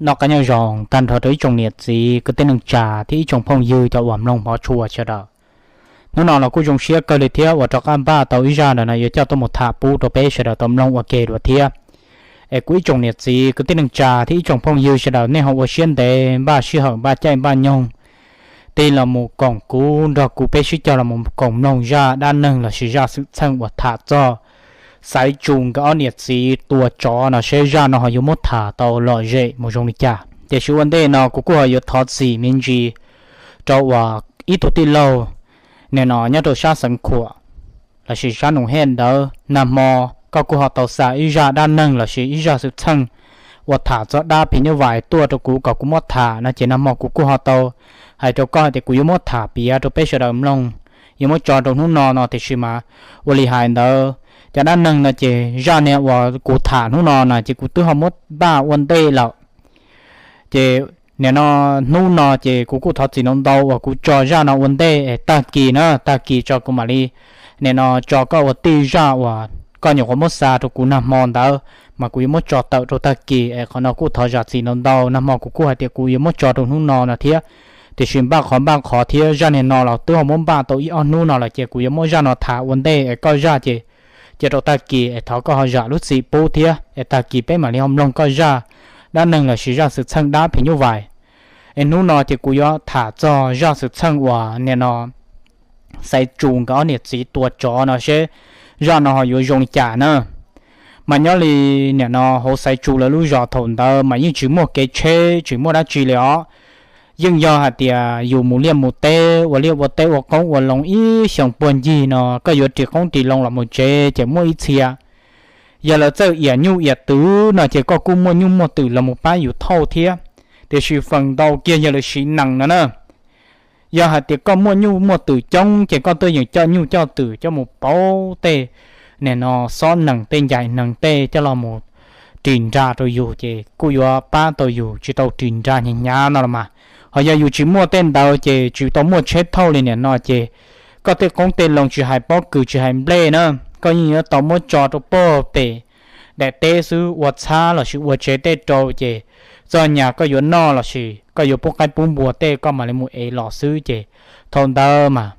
Noj qab nyob zoo tag nrho rau ib tsoom niam txiv kwv tij neej tsa thiab ib tsoom phooj ywg cov uas mloog hmov tshua sawv daws. Hnub no los kuj zoo siab kawg li thiab uas rov qab npaj tau ib zaj ntawm no yuav coj tuaj mus tham pub rau peb sawv daws tau mloog ua ke dua thiab. Es kuv ib tsoom niam txiv kwv tij neej tsa thiab ib tsoom phooj ywg sawv daws nej ho ua siab ntev npaj sij hawm npaj caij npaj nyoog tig los mus koom kuv nrog kuv peb sib cog los mus koom mloog zaj dab neeg lossis zaj xwm txheej uas tham txog Xaiv Tsu nkawd ob niam txiv tua tsov no seb zaj no ho yuav muab tham tau lom zem mus zoo li cas. Tiam sis ua ntej no kuv kuj ho yuav thov txim me ntsis rau uas ib tug tij laug nim no nyob rau sab Xeev Khuam lossis sab Noom Hej ntawd, nag hmo koj kuj ho tau xa ib zaj dab neeg lossis ib zaj xwm txheej uas tham txog dab phim nyuj vais tuaj rau kuv kom kuv muab tham no ces nag hmo kuv kuj ho tau hais rau koj hais tias kuv yuav muab tham piav rau peb sawv daws mloog, yuav muab tso rau hnub no no tiam sis mas ua li hais ntawd, cov dab neeg no ces zaj niag uas kuv tham hnub no na ces kuv twb ho muab npaj ua ntej lawm. Ces nim no hnub no ces kuv kuj thov txim ntau ntau uas kuv tso zaj no ua ntej es tag kis na, tag kis tso kuv mam li nim no tso koj ua tij zaj uas koj nyuam qhuav muab xa rau kuv nag hmo ntawd mas kuv yuav muab tso tawm rau tag kis es qhov no kuj thov zam txim ntau ntau, nag hmo kuv kuj hais tias kuv yuav muab tso rau hnub no no thiab. Tiam sis npaj qhov npaj qhov thiab zaj niag no los twb ho muab npaj tau ib ob hnub no lawm ces kuv yuav muab zaj no tham ua ntej es koj zaj ces cia rau tag kis es thov koj ho zam lub txim pub thiab es tag kis peb mam li ho mloog koj zaj dab neeg lossis zaj xwm txheej dab phim nyuj vais. Es hnub no ces kuv yuav tham txog zaj xwm txheej uas nim no Xaiv Tsu nkawd ob niam txiv tua tsov no seb zaj no ho yuav zoo li cas na. Mas nyob li nim no hauv Xaiv Tsu lawv lub zos thaum ntawd mas yeej tsis muaj kev tsheb tsis muaj dab tsi li os. Yeej yog hais tias yus mus liaj mus teb ua liaj ua teb ua qoob ua loo ib xyoo puag ncig no koj yuav ris qoob ris loo los mus tsev ces muaj ib txhia yog lawv txawj iam nyuj iam twm no ces koj kuj muaj nyuj muaj twm los mus pab yus thauj thiab. Tiam sis feem ntau kiag yog lawv siv nees no na. Yog hais tias koj muaj nyuj muaj twm coob ces koj tuaj yeem coj nyuj coj twm coj mus pauv tej nim no xob nees tej ncais nees tej coj los mus ris nra rau yus ces kuj yuav pab tau yus tsis tau ris nra hnyav hnyav no los mas. Ho yog yus tsis muaj tej ntawd ces tsis tau muaj tsheb thauj li nim no ces koj tej qoob tej loo tsis hais pob kws tsis hais nplej na, koj yeej yuav tau muab tso rau puag pem daim teb xwb ua txhab lossis ua tsev tej rau ces txog nyas koj yuav noj lossis koj yuav pub qaib pub npua tej koj mam li mus ev los xwb ces thaum ntawd mas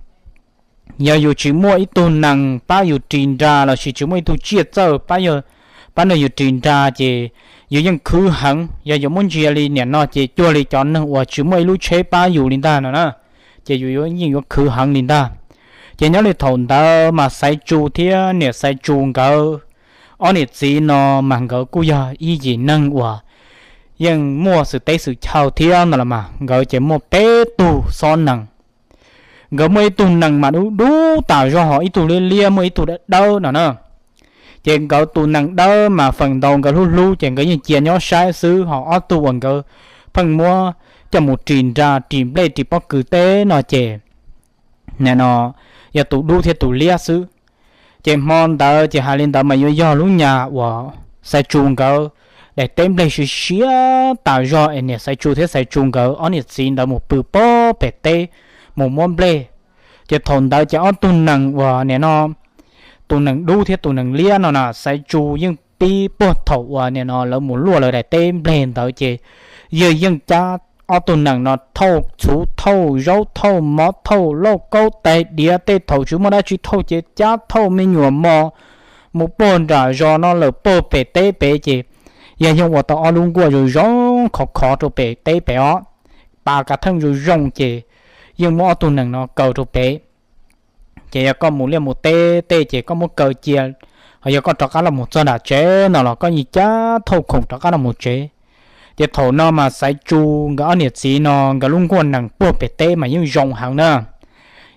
yog yus tsis muaj ib tug nees pab yus ris nra lossis tsis muaj ib tug tsiaj txawj pab yus ris nra ces yus yeej khwv heev. Yog yuav muab ntsia li nim no ces cuag li cov neeg uas tsis muaj ib lub tsheb pab yus li ntag no na, ces yus yeej yuav khwv heev li ntag. Ces nyob li thaum ntawd mas Xaiv Tsu thiab niam Xaiv Tsu nkawd ob niam txiv no mas nkawd kuj yog ib yim neeg uas yeej muaj xwm teb xwm chaw thiab no los mas nkawd ces muaj peb tug xob nees. Nkawd muaj ib tug nees mas dub dub tas zog, ho ib tug liab liab, muaj ib tug dawb dawb no na. Ces nkawd tus nees dawb mas feem ntau nkawd hlub hlub ces nkawd yeej cia nyob saib xwb, ho ob tug uas nkawd pheej muab coj mus ris nra ris nplej ris pob kws teb no ces nim no yog tus dub thiab tus liab xwb. Ces hmo ntawd ces hais li ntawd mas yuav yog lub nyas uas Xaiv Tsu nkawd daim teb nplej siav siav tas zog es niam Xaiv Tsu thiab Xaiv Tsu nkawd ob niam txiv ntawd mus pw pob pem teb mus muab nplej. Ces thaum ntawd ces ob tug nees uas nim no tus nees dub thiab tus nees liab no na Xaiv Tsu yeej pib puag thaum uas nim no lawv mus luaj lawv daim teb nplej ntawd ces yawg yeej cab ob tug nees no thauj txhuv thauj zaub thauj mov thauj lauj kaub tais diav tej thaum tsis muaj dab tsi thauj ces cab thauj me nyuam mos mus puag nram zos no lawm puag pem teb pem ces yawg yeej ua tau ob lub nkuaj zoo zoo khov khov rau pem teb pem os, pas kav theej zoo zoo ces yeej muab ob tug nees no kaw rau pem. Ces yog koj mus liaj mus teb tej ces koj muab kaw cia, ho yog koj rov qab los mus txog nram tsev no los koj yeej cab thauj khoom rov qab los mus tsev. Ces thaum no mas Xaiv Tsu nkawd ob niam txiv no nkawd lub nkuaj nees puag pem teb mas yeej zoo heev na.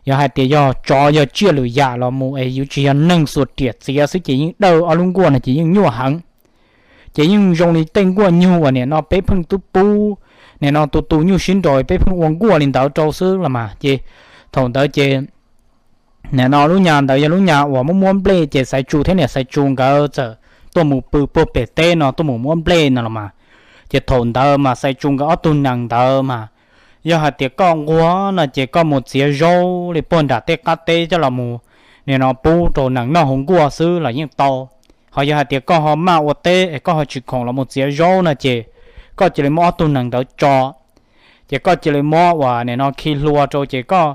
Yog hais tias yog tsov yog tsiaj lwm yam los mus es yuav tsis yog neeg xuas riam txiav xwb ces yeej dawj ob lub nkuaj no ces yeej nyuaj heev. Ces yeej zoo li tej nkuaj nyuj uas nim no peb pheej twb pub, nim no tus tus nyuj sib nraus peb pheej ua nkuaj li ntawd rau xwb los mas. Ces thaum ntawd ces nim no lub nyas ntawd yog lub nyas uas muab muab nplej ces Xaiv Tsu thiab niam Xaiv Tsu nkawd txawm tuaj mus pw puag pem teb no tuaj mus muab nplej no los mas. Ces thaum ntawd mas Xaiv Tsu nkawd ob tug nees ntawd mas yog hais tias koj nquag no ces koj mus txiav zaub li puag nram tej qab teb coj los mus nim no pub rau nees noj hauv nkuaj xwb los yeej tau. Ho yog hais tias koj ho maj ua teb es koj ho tsis khoom los mus txiav zaub no ces koj cia li muab ob tug nees ntawd tso, ces koj cia li muab uas nim no khi hlua rau ces koj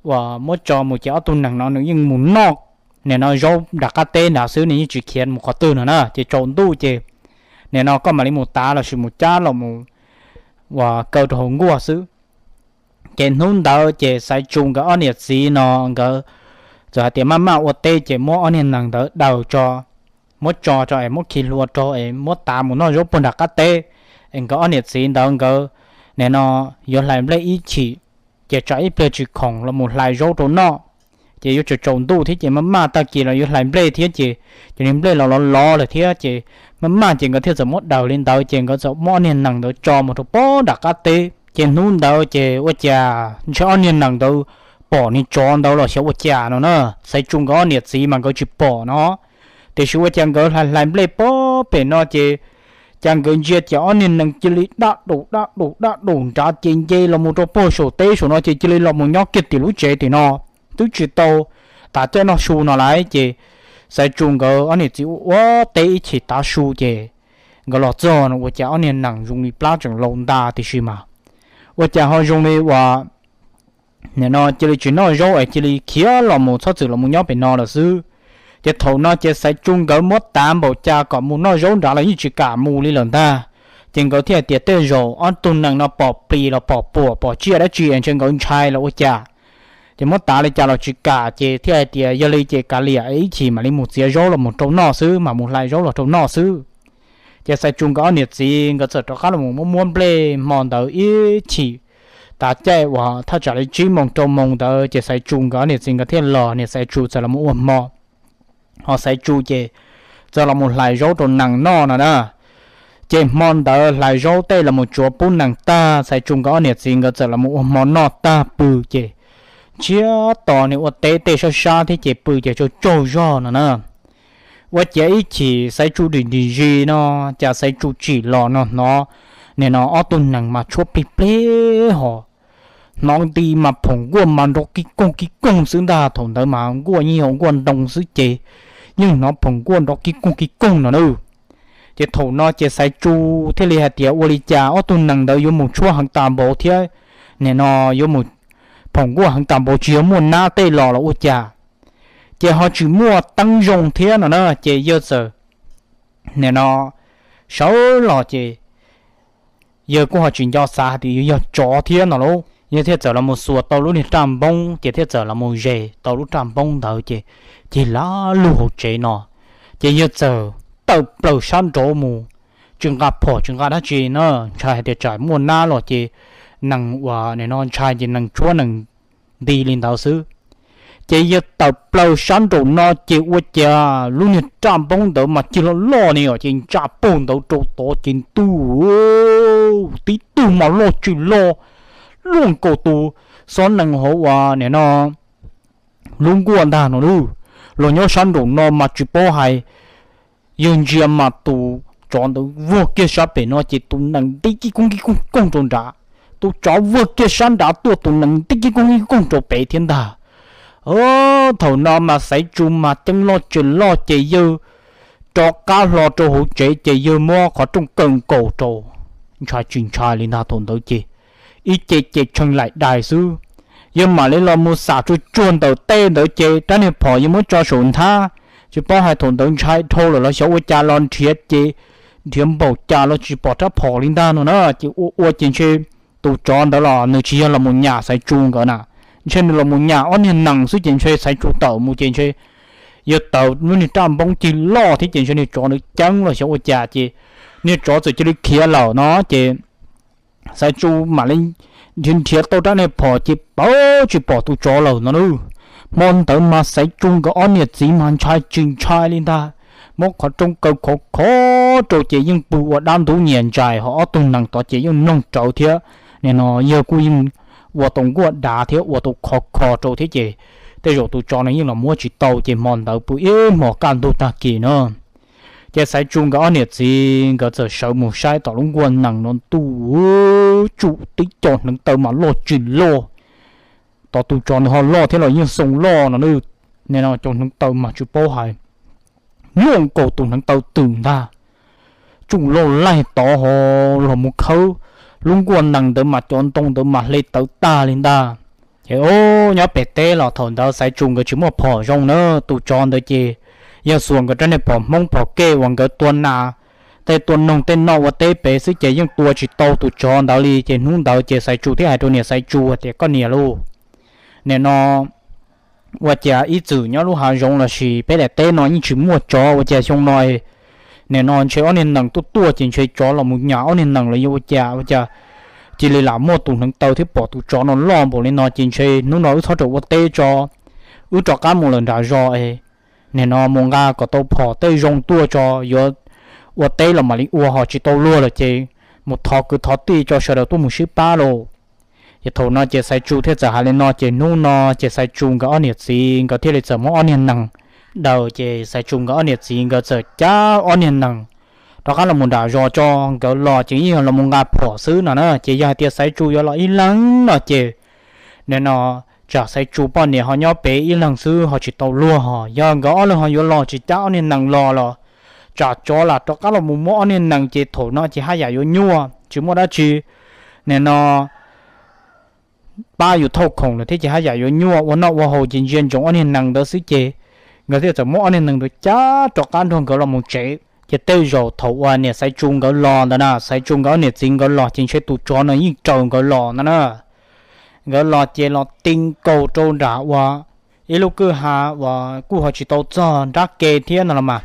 uas muab tso mus ces ob tug nees no nws yeej mus noj nim no zaub nram qab teb nrad xwb, nws yeej tsis khiav mus qhov twg no na. Ces tsaus ntuj ces nim no koj mam li mus tav los sis mus cab los mus uas kaw rau hauv nkuaj xwb. Ces hnub ntawd ces Xaiv Tsu nkawd ob niam txiv no nkawd txawm hais tias maj maj ua teb ces muab ob niag nees ntawd daws tso, muab tso tso es muab khi hlua rau es muab tav mus noj zaub puag nram qab teb, es nkawd ob niam txiv ntawd nkawd nim no yuav hlais nplej ib chim, ces tsam ib pliag tsis khoom los mus hlais zaub rau noj. Ces yuav tsaus tsaus ntuj thiab ces maj maj tag kis los yuav hlais nplej thiab ces, ces niag nplej los lov lov lawm thiab ces maj maj ces nkawd thiaj txawm muab daws li ntawd ces nkawd txawm muab ob niag nees ntawd tso mus rau puag nram qab teb. Ces hnub ntawd ces ua cas ntshe ob niag nees ntawd pom niag tsov ntawd los xyov ua cas no na. Xaiv Tsu nkawd ob niam txiv mas nkawd tsis pom no, tiam sis ua cas nkawd hlais hlais nplej puag pem no ces cas nkawd ntsia cas ob niag nees cia li daj daum daj daum daj daum nrad ces nce los mus rau puag saum teb saum no ces cia li los mus nyob kiag tim lub tsev tim no, twb tsis tau tav caij noj su no lawm ces Xaiv Tsu nkawd ob niam txiv ua ua teb ib chim tav su ces nkawd los txog no ua cas ob niag nees zoo li plab tseem laus ntag tiam sis mas ua cas ho zoo li uas nim no cia li tsis noj zaub es cia li khiav los mus txhob txwm los mus nyob pem no lawm xwb. Ces thaum no ces Xaiv Tsu nkawd muab tav npaum cas kom mus noj zaub nrad los yeej tsis kam mus li lawm ntag. Ces nkawd thiaj hais tias tej zaum ob tug nees no pom plis los pom puam pom tsiaj dab tsi es ntshe nkawd ntshai los ua cas. Ces muab tav li cas los tsis kam ces thiaj hais tias yog li ces kav liam ib chim mam li mus txiav zaub los mus rau noj xwb, mam mus hlais zaub los rau noj xwb. Ces Xaiv Tsu nkawd ob niam txiv nkawd txawm rov qab los muab muab nplej hmo ntawd ib chim. Tav caij uas thaj tsam li tsib moos rau moos ntawd ces Xaiv Tsu nkawd ob niam txiv nkawd thiaj los, niam Xaiv Tsu txawm los mus ua hmo, ho Xaiv Tsu ces txawm los mus hlais zaub rau nees noj no na. Ces hmo ntawd hlais zaub tej los mus tsuav pub nees tag, Xaiv Tsu nkawd ob niam txiv nkawd txawm los mus ua hmo noj tag pw ces ntsiag to niag ua teb tej sab sab thiab ces pw ces tsaug tsaug zog no na. Ua ciav ib chim Xaiv Tsu dim dim zis no, cas Xaiv Tsu tsim los no hnov nim no ob tug nees mas tshuab plig plig ho hnov nti mas phoom nkuaj mas nrov kib koog kib koog xwb ntag. Thaum ntawd mas nkuaj yeej yog nkuaj ntoo xwb ces yeej hnov phoom nkuaj nrov kib koog kib koog no na. Ces thaum no ces Xaiv Tsu thiaj li hais tias ua li cas ob tug nees ntawd yuav mus tshuab heev tas npaum thiab, nim no yuav mus phoom nkuaj heev tas npaum, tsis yog muaj nab tej los los ua cas. Ces ho tsis muaj teeb zoo thiab no na, ces yawg txawm nim no sawv los ces yawg kuj ho tsis nco xav hais tias yuav yog tsov thiab no lauj. Yawg thiaj txawm los mus xuas tau lub niag raj npoob ces thiaj txawm los mus zes tau lub raj npoob ntawd ces cig lam lug hauv tsev no. Ces yawg txawm tawm plaws sab nraud mus, tsis nqa phom tsis nqa dab tsi na, ntshai hais tias tsam muaj nab los ces nees uas nim no ntshai ces nees tshuab nees nti li ntawd xwb. Ces yawg tawm plaws sab nraum no ces ua cas lub niag raj npoob ntawd mas cig loj loj ni os, ces ntsa pug ntawd rau tod ces ntuj, tib tug mas loj tsis loj, luaj nkaus tus xob nees hauv uas nim no lub nkuaj ntag no lauj. Los nyob sab nraum no mas tsis paub hais, yawg ntsia mas tus tsov ntawd vuag kiag sab pem no ces tus nees nti kib koog kib koog koog rau nrad, tus tsov vuag kiag sab nrad tuaj tus nees nti kib koog kib koog rau pem thiab ntag. Thaum no mas Xaiv Tsu mas ceeb loj tsis loj ces yawg rov qab hlo rau hauv tsev ces yawg muab qhov rooj kaw nkaus rau, ntshai tsis ntshai li ntag thaum ntawd ces ib ce ces tshee laim dais xwb. Yawg mam li los mus xam tsuag tsuag ntawm tej ntawd ces rab niag phom yawg muab tso saum nthab, tsis paub hais thaum ntawd ntshai dhau lawm los xyov ua cas los nrhiav ces nrhiav npaum cas los tsis pom rab phom li ntag no na. Ces ua ua ces ntshe tus tsov ntawd los nws tsis yog los mus nyam Xaiv Tsu nkawd na, ntshe nws los mus nyam ob niag nees xwb ces ntshe Xaiv Tsu tawm mus ces ntshe yawg taws lub niag raj npoob cig loj thiab ces ntshe niag tsov ntawd ceeb los xyov ua cas ces niag tsov txawm cia li khiav lawm no ces Xaiv Tsu mam li nrhiav nrhiav tau rab niag phom ces pab tsis pom tus tsov lawm no lauj. Hmo ntawd mas Xaiv Tsu nkawd ob niam txiv mas ntshai tsis ntshai li ntag, muab qhov rooj kaw khov khov rau ces yeej pw ua dab ntub nyias ntsais ho ob tug nees tod ces yeej mloog rawv thiab. Nim no yawg kuj yeej ua tau nkuaj dav thiab ua tau khov kho rau thiab ces tej zaum tus tsov no yeej los muab tsis tau ces hmo ntawd pw ib hmos kaj ntug tag kis na. Ces Xaiv Tsu nkawd ob niam txiv nkawd txawm sawv mus saib tom lub nkuaj nees no ntuj, tsum tib co hneev taw mas loj tsis loj, tom tus tsov nws ho loj thiab los yeej xoo loj no, nim no cov hneev taw mas tsis paub hais, luaj nkaus tus hneev taw twm ntag. tsuj loj laig tod ho los mus khawb lub nkuaj nees ntawd mas cov ntoo ntawd mas hle tawv tag li ntag. Ces nyob pem teb los thaum ntawd Xaiv Tsu nkawd tsis muaj phom zoo na, tus tsov ntawd ces yog xuas nkawd rab niag phom Hmoob phom kej uas nkawd tua nas tej tua noog tej noj ua teb pem xwb ces yeej tua tsis tau tus tsov ntawd li. Ces hnub ntawd ces Xaiv Tsu thiaj hais rau niam Xaiv Tsu tias, koj niam lauj, nim no ua cas ib txwm nyob lub hav zoov lossis peb daim teb no yeej tsis muaj tsov, ua cas xyoo no nim no ntshe ob niag nees tuaj tuaj ces ntshe tsov los mus nyas ob niag nees los yog ua cas, ua cas cia li lam muaj tus hneev taw thiab pom tus tsov no loj npaum li no, ces ntshe hnub no wb txhob rawm ua teb tso, wb rov qab mus lawm nram zos es nim no mus nqa kom tau phom tej zoo tuaj tso, yuav ua teb los mam li ua, ho tsis tau luag lawm ces mus thov kwv thov tij tso, sawv daws tuaj mus sib pab lauj. Ces thaum no ces Xaiv Tsu thiaj txawm hais li no, ces hnub no ces Xaiv Tsu nkawd ob niam txiv nkawd thiaj li txawm muab ob niag nees daws, ces Xaiv Tsu nkawd ob niam txiv nkawd txawm cab ob niag nees rov qab los mus nram zos tso, nkawd los ces yeej yog los mus nqa phom xwb no na. Ces yog hais tias Xaiv Tsu yuav los ib leeg no ces nim no tsam Xaiv Tsu poj niam ho nyob pem ib leeg xwb ho tsis tau luag, ho yog nkawd ob leeg ho yuav los tsis cab ob niag nees los los tsam tsov lam rov qab los mus muab ob niag nees, ces thaum no ces haj yam yuav nyuaj tsis muaj dab tsi nim no pab yus thauj khoom lawm thiab ces haj yam yuav nyuaj, ua noj ua haus ces ntsia ntsoov ob niag nees ntawd xwb. Ces nkawd thiaj txawm muab ob niag nees ntawd cab rov qab nrog nkawd los mus tsev. Ces tej zaum thaum uas niam Xaiv Tsu nkawd los ntawd na, Xaiv Tsu nkawd ob niam txiv nkawd los ces ntshe tus tsov no yeej raws nkawd los ntawd na. Nkawd los ces los ti nkaus rau nram uas ib lub kwj ha uas kuj ho tsis tau txog nrab ke thiab no los mas.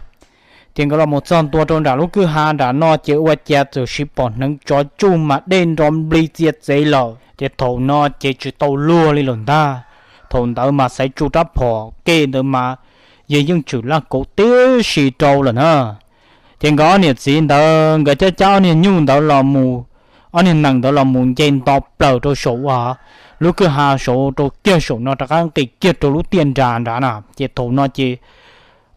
Ces nkawd los mus txog ntua rau nram lub kwj ha nram no ces ua cas txawm sis pom hneev tsov tsuj mas dej nro nplig txia txev lawm. Ces thaum no ces tsis tau luag li lawm ntag. Thaum ntawd mas Xaiv Tsu rab phom kej ntawd mas yog yeej tshwm laj kauv tib si rau lawm na. Ces nkawd ob niam txiv ntawd nkawd cab cab ob niag nyuj ntawd los mus, ob niag nees ntawd los mus nce nto plaws rau saum uas lub kwj ha saud rau kiag saum no rov qab nqis kiag rau lub tiaj nras nrad na. Ces thaum no ces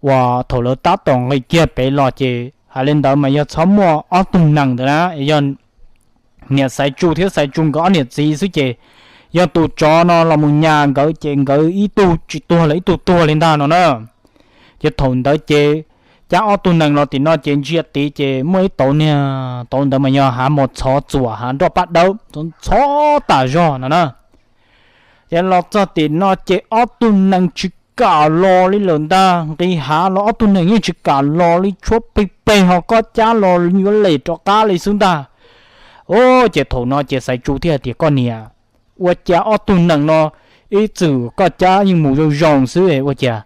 uas thaum lawv tab tom nqis kiag pem los ces hais li ntawd mas yog txhob muaj ob tug nees ntawd na, yog niam Xaiv Tsu thiab Xaiv Tsu nkawd ob niam txiv xwb ces yog tus tsov no los mus nyas nkawd ces nkawd ib tug tsis tuag los ib tug tuag li ntag no na. Ces thaum ntawd ces cab ob tug nees los tim no ces ntsia tid ces muaj ib tauv niag tauv ntawd mas yog hav mos txhov txuam hav nroj paj dawb txhob tas zog no na. Ces los txog tim no ces ob tug nees tsis kam los li lawm ntag, nqis hav los ob tug nees yeej tsis kam los li, tshuab plig pleg ho koj cab los yuav lem rov qab li xwb ntag. Ces thaum no ces Xaiv Tsu thiaj hais tias koj niam, ua cas ob tug nees no ib txwm koj cab yeej mus zoo zoo xwb ua cas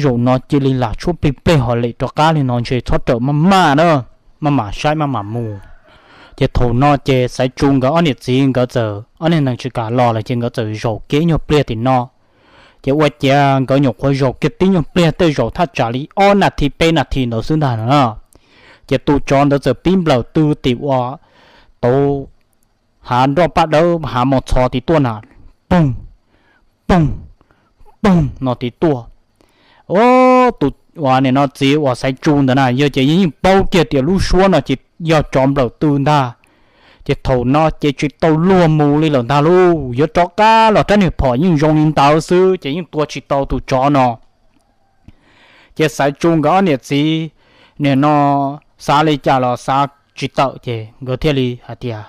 zaum no cia li lam tshuab plig pleg ho lem rov qab li no ntshe txhob rawm maj maj na, maj mam saib maj mam mus. Ces thaum no ces Xaiv Tsu nkawd ob niam txiv nkawd txawm ob niag nees tsis kam los lawm ces nkawd txawm zaum kiag ib nyuag pliag tim no. Ces ua ciav nkawd nyuam qhuav zaum kiag tib nyuag pliag tej zaum thaj tsam li ob nas this peb nas this ntawd xwb ntag no na. Ces tus tsov ntawd txawm pib nplawm tw tim ua tauv hav nroj paj dawb hav mos txhov tim tuaj na, poog, poog, poog no tim tuaj. Tus uas nim no txiv uas Xaiv Tsu ntawd na yog ces yeej paub kiag tias lub suab no ces yog tsov nplawm tw ntag. Ces thaum no ces tsis tau luag mus li lawm ntag lauj, yuav rov qab los rab niag phom yeej zoo li ntawd xwb ces yeej tua tsis tau tus tsov no. Ces Xaiv Tsu nkawd ob niam txiv nim no xav li cas los xav tsis tawm ces nkawd thiaj li hais tias,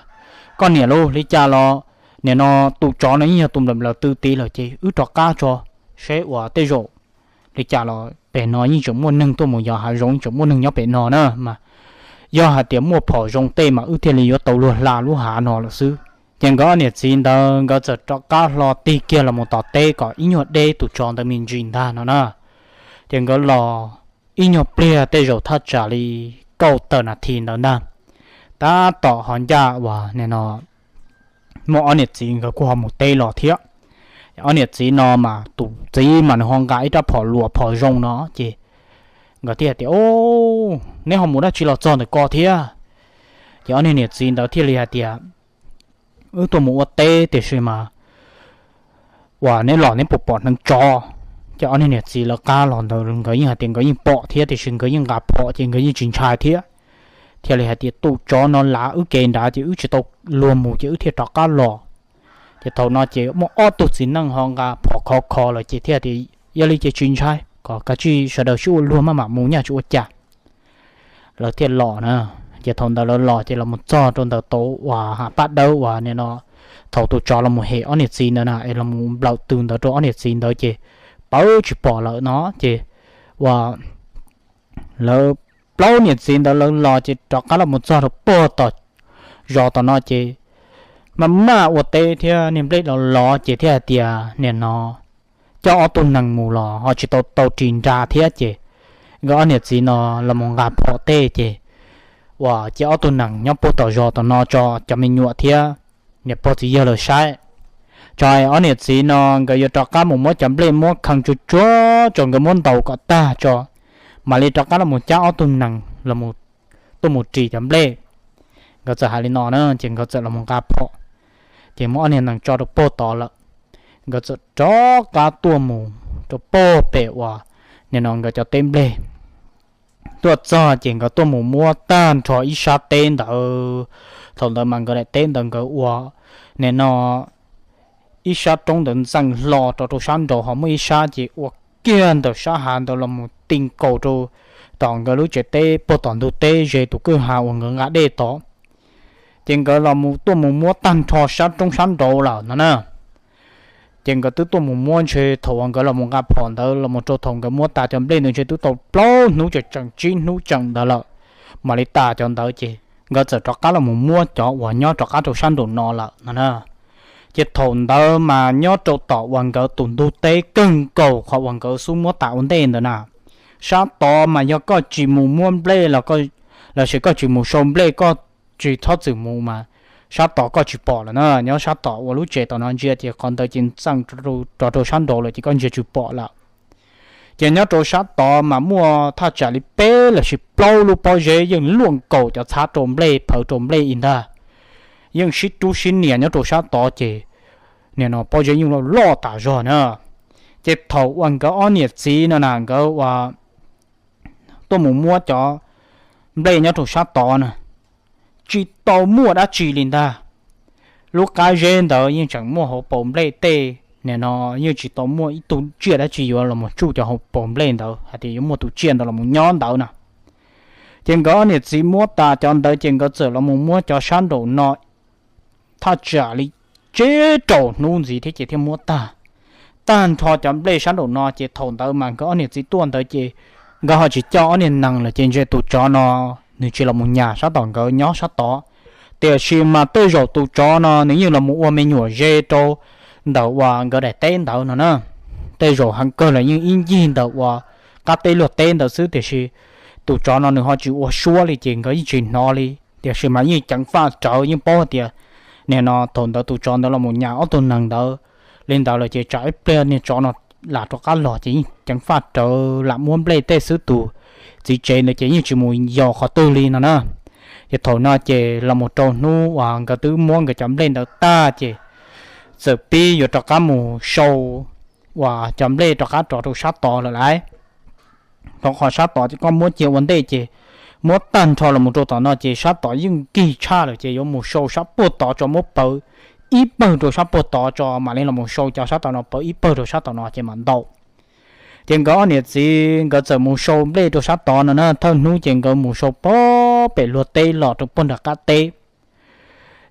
koj niam lauj, li cas los nim no tus tsov no yeej yog tus nplawm nplawm tw tid lawm ces wb rov qab tso, seb uas tej zaum li cas los pem no yeej tseem muaj neeg tuaj mus yos hav zoov, yeej tseem muaj neeg nyob pem no na mas. Yog hais tias muaj phom zoo tej mas wb thiaj li yuav tau luag hla lub hav no lawm xwb. Ces nkawd ob niam txiv ntawd nkawd txawm rov qab hlo tig kiag los mus tom teb kom ib nyuag deb tus tsov ntawd me ntsis ntag no na. Ces nkawd los ib nyuag pliag tej zaum thaj tsam li kaum tawm nas this ntawd ntag, tab tom ho ncaj uas nim no muaj ob niam txiv nkawd kuj ho mus teb los thiab. Ob niam txiv no mas tus txiv mas nws ho nqa ib rab phom luas phom zoo no ces nkawd thiaj tias, neb ho mus dab tsi los txog ntawm ko thiab? Ces ob niag niam txiv ntawd thiaj li hais tias, wb tuaj mus ua teb tiam sis mas uas neb los neb puas pom hneev tsov? Ces ob niag niam txiv lawv qab los ntawd nkawd yeej hais tias nkawd yeej pom thiab tiam sis nkawd yeej nqa phom ces nkawd yeej tsis ntshai thiab. Thiaj li hais tias tus tsov no lav wb kev nrad ces wb tsis tau luag mus ces wb thiaj rov qab los. Ces thaum no ces muaj ob tug txiv neej ho nqa phom khov kho lawm ces thiaj tias, yog li ces tsis ntshai, kom kav tsij sawv daws sib ua luag maj mam mus nyaj tsis ua cas. Lawv thiaj los na. Ces thaum ntawd lawv los ces los mus txog rau ntawm tau uas hav paj dawb uas nim no thaum tus tsov los mus hem ob niam txiv ntawd na es los mus nplawm tw ntawd rau ob niam txiv ntawd ces pawv tsis pom lawm no ces uas lawv plaub niam txiv ntawd lawv los ces rov qab los mus txog rau puag tom zos tom no ces maj maj ua teb thiab niag nplej los los ces thiaj hais tias nim no coj ob tug nees mus los ho tsis tau tau ris nra thiab ces nkawd ob niam txiv no los mus nqa phom tej ces uas cia ob tug nees nyob puag tom zos tom no tso cov me nyuam thiab niam pog txiv yawg lawv saib. Tso ob niam txiv no nkawd yuav rov qab mus muab cov nplej muab kheej tsuag tsuag tso nkawd muab ntaus kom tag tso mam li rov qab los mus cab ob tug nees los tuaj mus ris cov nplej. Nkawd txawm hais li no na ces nkawd txawm los mus nqa phom ces muab ob niag nees tso rau puag tod lawm. Nkawd txawm rov qab tuaj mus rau puag pem uas nim no nkawd cov teb nplej. Tuaj txog ces nkawd tuaj mus muab tag nrho ib sab teb ntawd. Thaum ntawd mas nkawd daim teb ntawd nkawd ua nim no ib sab roob ntawd ntxeem hlo rau rau sab nraud ho muaj ib sab ces ua kiag ntawm sab hav ntawd los mus ti nkaus rau tom nkawd lub tsev teb puag tom ntug teb ze tus kwj ha uas nkawd nqa dej tod. Ces nkawd los tuaj mus muab tag nrho sab roob sab nraud lawm no na. Ces nkawd twb tuaj mus muab ntshe thaum uas nkawd los mus nqa phom ntawd los mus rau thaum nkawd muab tas cov nplej ntawd ntshe twb tau plaub hnub tseem tseem tsib hnub tseem ntawd lawm mam li tas cov ntawd ces nkawd txawm rov qab los mus muab cov uas nyob rov qab rau sab nraum no lawm no na. Ces thaum ntawd mas nyob rau tom uas nkawd tus ntug teb kawg nkaus qhov uas nkawd xub muab tas ua ntej ntawd na, sab tod mas yog koj tsis mus muab nplej los sis koj tsis mus sau nplej koj tsis txhob txwm mus mas sab tod koj tsis pom lawm na. Nyob sab tom uas lub tsev tom no ntsia ces qhov ntawd ces ntxeem rov rau sab nraud lawm ces koj ntsia tsis pom lawm. Ces nyob rau sab tod mas muaj thaj tsam li peb los sis plaub lub pob zeb yeej luaj nkaus cov txhab rau nplej phawv rau nplej ib ntag. Yeej sib rub sib nias nyob rau sab tod ces nim no pob zeb yeej loj loj tas zog na. Ces thaum uas nkawd ob niam txiv no na nkawd ua tuaj mus muab cov nplej nyob rau sab tod na, tsis tau muaj dab tsi li ntag. Lub qab zeb ntawd yeej tseem muaj hauv paus nplej tej, nim no yeej tsis tau muaj ib tug tsiaj dab tsi yuav los mus tsuj cov hauv paus nplej ntawd hais tias yuav muaj tus tsiaj ntawd los mus nyob ntawd na. Ces nkawd ob niam txiv muab tas cov ntawd ces nkawd txawm los mus muab cov sab nraum no thaj tsam li tsib rau hnub ntxiv thiab ces thiaj muab tag. Tag nrho cov nplej sab nraum no ces thaum ntawd mas nkawd ob niam txiv tuaj ntawd ces nkawd ho tsis coj ob niag nees lawm ces ntshe tus tsov no nws tsis los mus nyas sab tom nkawd nyob sab tod. Tiam sis mas tej zaum tus tsov no nws yeej los mus ua me nyuam ze rau ntawm uas nkawd daim teb ntawd no na. Tej zaum heev kawg los yeej ib ncig ntawm uas qab teb luag teb ntawd xwb tiam sis tus tsov no nws ho tsis ua suab li ces nkawd yeej tsis hnov li. Tiam sis mas yeej ceev faj rawv yeej paub hais tias nim no thaum ntawd tus tsov ntawd los mus nyas ob tug nees ntawd li ntawd lawm ces tsam ib pliag niag tsov no lam rov qab los ces yeej ceev faj rawv lam muab nplej tej xwb tus txiv tsev ntawd ces yeej tsis mus yos qhov twg li no na. Ces thaum no ces los mus rau hnub uas nkawd twb muab nkawd cov nplej ntawd tag ces txawm pib yuav rov qab mus sau uas cov nplej rov qab rov rau sab tod lawm lauj. Rau qhov sab tod ces koj muab cia ua ntej ces muab tag nrho los mus rau tom no ces sab tod yeej nkig tshaj lawm ces yuav mus sau sab puag tod tso muab pawv ib pawg rau sab puag tod tso mam li los mus sau cov sab tom no pawv ib pawg rau sab tom no ces mam ntau. Ces nkawd ob niam txiv nkawd txawm mus sau nplej rau sab tod no na, thawj hnub ces nkawd mus sau puag pem luag teb los rau puag nram qab teb.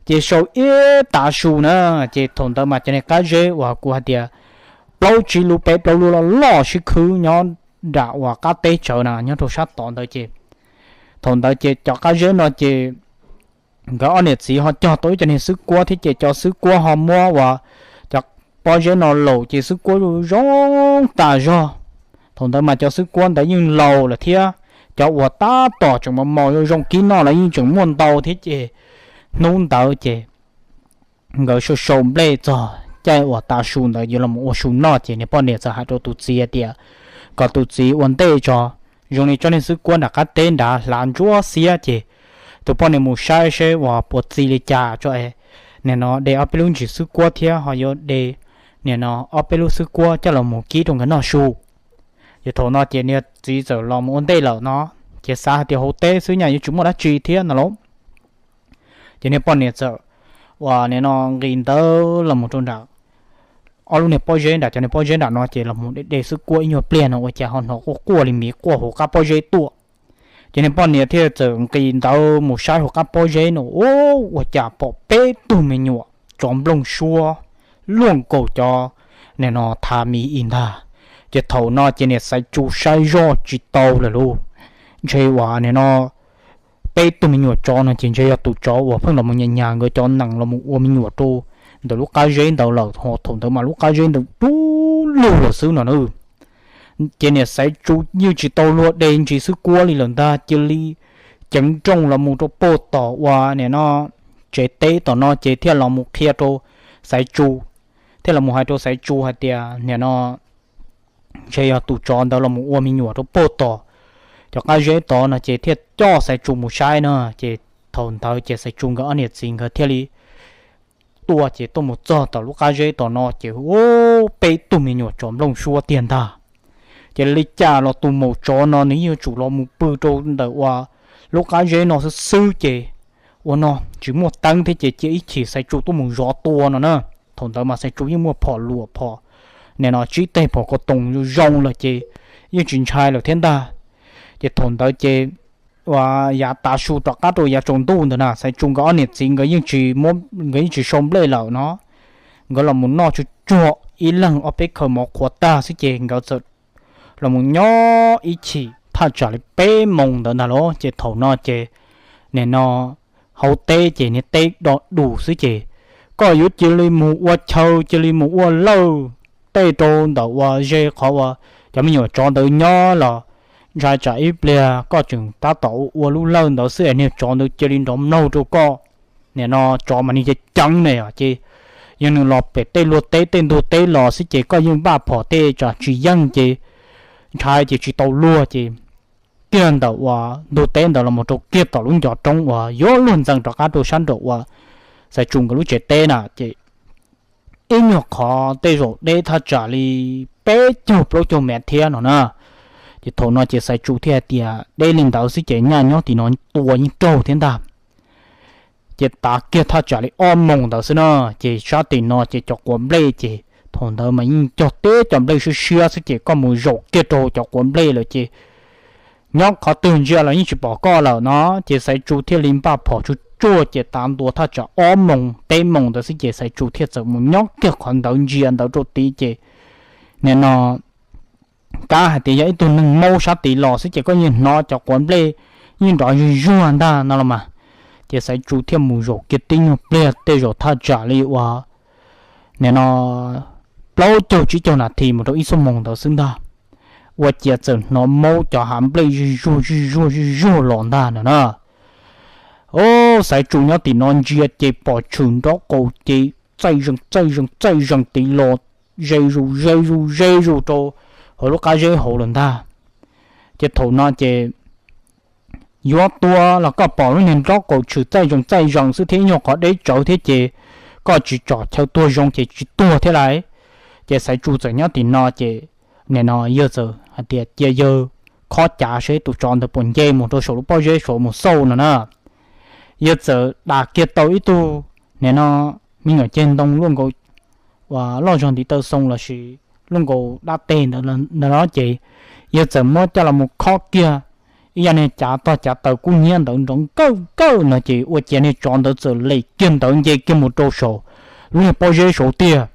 Ces sau ib tav su na, ces thaum ntawd mas cov niag qab zeb uas kuv hais tias plaub tsib lub peb plaub lub loj loj sib khwb nyob nram uas qab teb tsawv na nyob rau sab tod ntawd ces thaum ntawd ces cov qab zeb no ces nkawd ob niam txiv ho cog tau ib co niag xwb kuab thiab ces cov xwb kuab ho muab uas cov pob zeb no laum ces xwb kuab zoo tas zog. Thaum ntawd mas cov xwb kuab ntawd yeej laus lawm thiab cov uas tab tom tseem mos mos zoo zoo kib noj los yeej tseem muaj ntau thiab ces hnub ntawd ces nkawd sau sau nplej txog caij uas tav su ntawd yuav los ua su noj ces niag poj niam txawm hais rau tus txiv hais tias kom tus txiv ua ntej tso, zoo li tsob niag xwb kuab nram qab teb nrad hlav ntsuab xiab ces tus poj niam mus saib seb uas puas txi li cas tso es nim no de ob peb lub ntsis xwb kuab thiab ho yuav de nim no ob peb lub xwb kuab coj los mus kib rau nkawd noj su. Ces thaum no ces niag txiv txawm los mus ua ntej lawm no, ces xav hais tias hauv teb xwb nyaj yuav tsis muaj dab tsi thiab no lauj. Ces niag poj niam txawm uas nim no nqis ntawd los mus rau nram ob lub niag pob zeb nram cov niag pob zeb nram no ces los mus de de xwb kuab ib nyuag pliag no ua cas ho hnov quaj quaj li miv quaj hauv qab pob zeb tuaj. Ces niag poj niam thiaj txawm nqis ntawd mus saib hauv qab pob zeb no, ua cas pom peb tug me nyuam tsov nplooj suab luaj nkaus cov nim no thav mis ib ntag. Ces thaum no ces niam Xaiv Tsu saib zoj tsis tau lawm lauj, ntshe uas nim no peb tug me nyuam tsov no ces ntshe yog tus tsov uas pheej los mus nyas nyas nkawd cov nees los mus ua me nyuam rau ntawm lub qab zeb ntawd lawm, ho thaum ntawd mas lub qab zeb ntawd dub lug lawm xwb no na. Ces niam Xaiv Tsu yeej tsis tau luag de ntsis xwb kuab li lawm ntag, cia li ceev nrooj los mus rau puag tom uas nim no tsev teb tom no ces thiaj los mus qhia rau Xaiv Tsu, thiaj los mus hais rau Xaiv Tsu hais tias nim no ntshe yog tus tsov ntawd los mus ua me nyuam rau puag tom cov qab zeb tod no ces thiaj coj Xaiv Tsu mus saib na. Ces thaum ntawd ces Xaiv Tsu nkawd ob niam txiv nkawd thiaj li tuaj ces tuaj mus txog tom lub qab zeb tom no ces ua peb tug me nyuam tsov nplooj suab tiag ntag. Ces li cas los tus maum tsov no nws yeej yuav tsum los mus pw rau ntawm uas lub qab zeb no xwb xwb ces ua no tsis muaj teeb thiab ces cia ib chim Xaiv Tsu tuaj mus zov tua no na. Thaum ntawd mas Xaiv Tsu yeej muaj phom luam phom nim no tsib teg phom ko toos zoo lawm ces yeej tsis ntshai lawm thiab ntag. Ces thaum ntawd ces uas yav tav su rov qab rau yav tsaus ntuj ntawd na Xaiv Tsu nkawd ob niam txiv nkawd yeej tsis, nkawd yeej tsis sau nplej lawm no, nkawd los mus noj tsuag tsuag ib leeg ob peb khaws mov qhuav tag xwb ces nkawd txawm los mus nyob ib chim thaj tsam li peb moos ntawd ntag los ces thaum no ces nim no hauv teb ces niag teb do dus xwb ces koj yuav cia li mus ua chaw cia li mus ua lawj tej rau ntawm uas ze qhov uas cov me nyuam tsov ntawd nyob los ntshai tsam ib pliag koj tseem tab tom ua lub lawj ntawd xwb es niag tsov ntawd cia li nrov mlaug rau koj. Nim no tsov mas nws ceev ceev ne ces yog nws los pem tej luag teb tej ntug teb los xwb ces koj yeej npaj phom tej tsam tsis yeej ces ntshai ces tsis tau luag ces kiag ntawm uas ntug teb ntawd los mus rau kiag tom lub ncov roob uas yuav luag ntxees rov qab rau sab nraum uas Xaiv Tsu nkawd lub tsev teb na ces ib nyuag qhov tej zaum deb thaj tsam li peb caug plaub caug mev thiab no na. Ces thaum no ces Xaiv Tsu thiaj hais tias deb li ntawd xwb ces nyaj nyob tim no tua yeej raug thiab ntag. Ces tav kiag thaj tsam li ob moos ntawd xwb na, ces sab tim no ces cov quav nplej ces thaum ntawd mas yeej cog teb cov nplej siab siab xwb ces koj mus zaum kiag rau cov quav nplej lawm ces nyob qhov twg ntsia los yeej tsis pom koj lawm no. Ces Xaiv Tsu thiaj li npaj phom tsuag tsuag ces tav ntua thaj tsam ob moos peb moos ntawd xwb ces Xaiv Tsu thiaj txawm mus nyob kiag qhov ntawd ntsia ntawd rau tid ces nim no kab hais tias yog ib tug neeg maub sab tid los xwb ces koj yeej hnov cov quav nplej yeej nrov zuj zuag ntag no los mas. Ces Xaiv Tsu thiaj mus zaum kiag tib nyuag pliag tej zaum thaj tsam li uas nim no plaub caug tsib caug nas this mus rau ib xuab moos ntawd xwb ntag, ua ciav txawm hnov maub cov hav nplej zuj zuag zuj zuag zuj zuag los ntag no na. Au, Xaiv Tsu nyob tim no ntsia ces pom tshwm nraub qaum ces txaij zees txaij zees txaij zees tid los ze zus ze zus ze zus rau hauv lub qab zeb hauv lawm ntag. Ces thaum no ces yuav tua los koj pom lub niag nraub qaum tshwm txaij zees txaij zees xwb thiab ib nyuag qhov deb tsawv thiab ces koj tsis tsom chaw tuag zoo ces tsis tuag thiab lauj. Ces Xaiv Tsu txawm nyob tim no ces nim no yawg txawm hais tias cia yawg khob cav seb tus tsov ntawd puas nce mus rau saum lub pob zeb saud mus xauj no na. Yawg txawm dam kiag tau ib tug nim no me nyuam ceg ntoo luaj nkaus uas loj zog ntiv taw xoo lossis luaj nkaus dab teg ntawd no ces yawg txawm muab coj los mus khob kiag ib yam niag cav tog cav taws kub hnyiab ntawd nrov nkawj nkawj no ces ua ciav niag tsov ntawd txawm lem kiag ntawd nce kiag mus rau saum lub niag pob zeb saud tiag.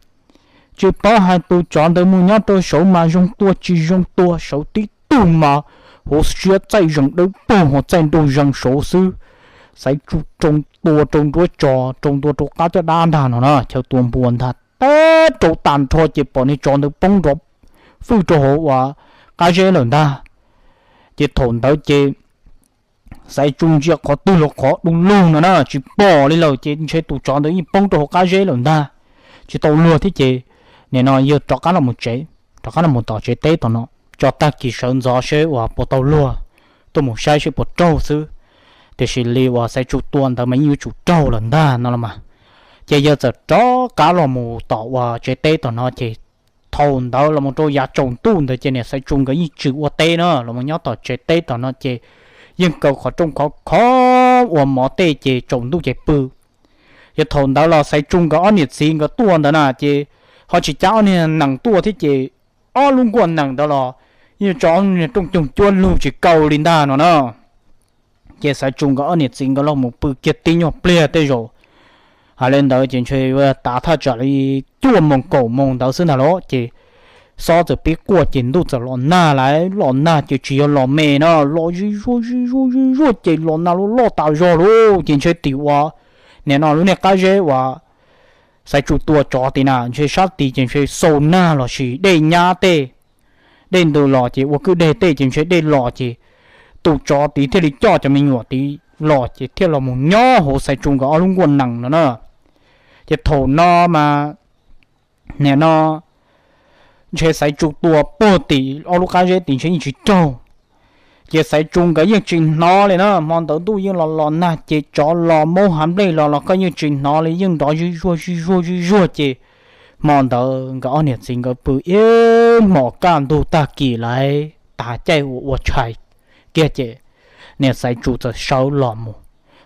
Tsis paub hais tus tsov ntawd mus nyob rau saud mas zoo tua tsis zoo tua, saud tib tug mas hauv siab txaij zees dawb paug ho txaij nraug zees saud xwb. Xaiv Tsu rau tua rau nruab tso, rau ntua rau qab caj dab ntag no na, chaw tua npua ntag, teb rau tag nrho ces pom niag tsov ntawd poob nrov fwj rau hauv uas qab zeb lawm ntag. Ces thaum ntawd ces Xaiv Tsu ntsia qhov twg los qhov du lug no na, tsis pom li lawm ces ntshe tus tsov ntawd yeej poob rau hauv qab zeb lawm ntag, tsis tau luag thiab ces nim no yawg rov qab los mus tsev, rov qab los mus tom tsev teb tom no, tso tag kis sawv ntxov seb uas puas tau luag tuaj mus saib seb puas raug xwb. Tiam sis li uas Xaiv Tsu tua ntawd mas yeej yuav tsum raug lawm ntag no los mas. Ces yawg txawm rov qab los mus tom uas tsev teb tom no ces thaum ntawd los mus rau yav tsaus ntuj ntawd ces niam Xaiv Tsu nkawd yeej tsis ua teb na, los mus nyob tom tsev teb tom no ces yeej kaw qhov rooj khov khov ua mov tej ces tsaus ntuj ces pw. Ces thaum ntawd los Xaiv Tsu nkawd ob niam txiv nkawd tuaj ntawd na ces ho tsis cab ob niag nees tuaj thiab ces ob lub nkuaj nees ntawd los yeej tso ob niag rooj coog cuab lug tsis kaw li ntag no na. Ces Xaiv Tsu nkawd ob niam txiv nkawd los mus pw kiag tib nyuag pliag tej zaum, hais li ntawd ces ntshe tav thaj tsam li cuaj moos kaum moos ntawd xwb ntag los ces xob txawm pib quaj ces ntuj txawm los nag lawm. Los nag ces tsis yog los me no, los zij zuag zij zuag zij zuag ces los nag loj loj tas zog lauj. Ces ntshe tim uas nim no lub niag qab zeb uas Xaiv Tsu tua tsov tid na, ntshe sab tid ces ntshe xau nag los sis dej nyab tej, dej ntws los ces ua kwj deg tej ces ntshe dej los ces tus tsov tid thiaj li coj cov me nyuam tid los ces thiaj los mus nyob hauv Xaiv Tsu nkawd ob lub nkuaj nees no na. Ces thaum no mas nim no ntshe Xaiv Tsu tua puag tim ob lub qab zeb tid ntshe yeej tsis raug. Ces Xaiv Tsu nkawd yeej tsis hnov li na, hmo ntawd ntuj yeej los los nag ces tsov los maub hav nplej los los koj yeej tsis hnov li, yeej nrov zij zuag zij zuag zij zuag ces hmo ntawd nkawd ob niam txiv nkawd pw ib hmos kaj ntug tag kis lawm, tas caij uas ua tshais kiag ces niam Xaiv Tsu txawm sawv los mus.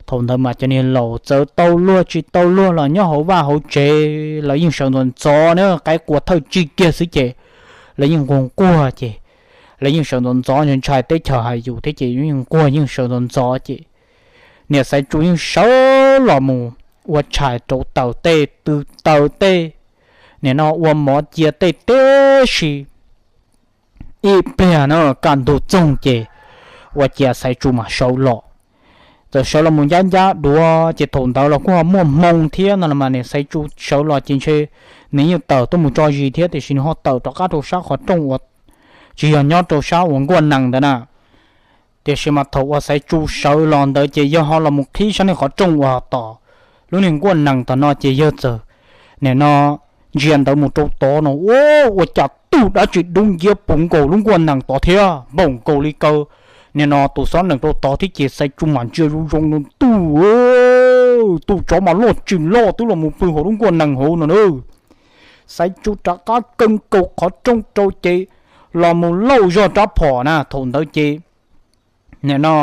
Thaum ntawd mas cov niag laus txawm tau luag tsis tau luag los nyob hauv vaj hauv tsev lawv yeej sawv ntxov ntxov na, qaib qua thawj tsig kiag xwb ces lawv yeej nquag nquag ces lawv yeej sawv ntxov ntxov ntshai teb chaws hais yus thiab ces yeej nquag yeej sawv ntxov ntxov ces niam Xaiv Tsu yeej sawv los mus ua tshais rau taws tej tw taws tej, nim no ua mov cia tej tib si. Ib pliag na kaj ntug txoog ces ua ciav Xaiv Tsu mam sawv los. Txawm sawv los mus ncab ncab duav ces thaum ntawd los kuj ho muaj hmoo thiab no los mas niam Xaiv Tsu sawv los ces ntshe nws yeej tawm tuaj mus tso zis thiab tiam sis nws ho tawm rov qab rau sab qhov rooj uas tsis yog nyob rau sab uas nkuaj nees ntawd na. Tiam sis mas thaum uas Xaiv Tsu sawv los ntawd ces yawg ho los mus qhib sab niag qhov rooj uas tom lub niag nkuaj nees tom no ces yawg txawm nim no ntsia ntawd mus rau tod no ua cas tug dab tsi dub nciab puv nkaus lub nkuaj nees tod thiab npaum nkaus li kaw nim no tus xob nees rau tod thiab ces Xaiv Tsu mam ntsia zoo zoo no ntuj, tus tsov mas loj tsis loj twb los mus pw hauv lub nkuaj nees hauv no na. Xaiv Tsu rov qab kaw nkaus qhov rooj rau ces los mus lauj zog rab phom na thaum ntawd ces nim no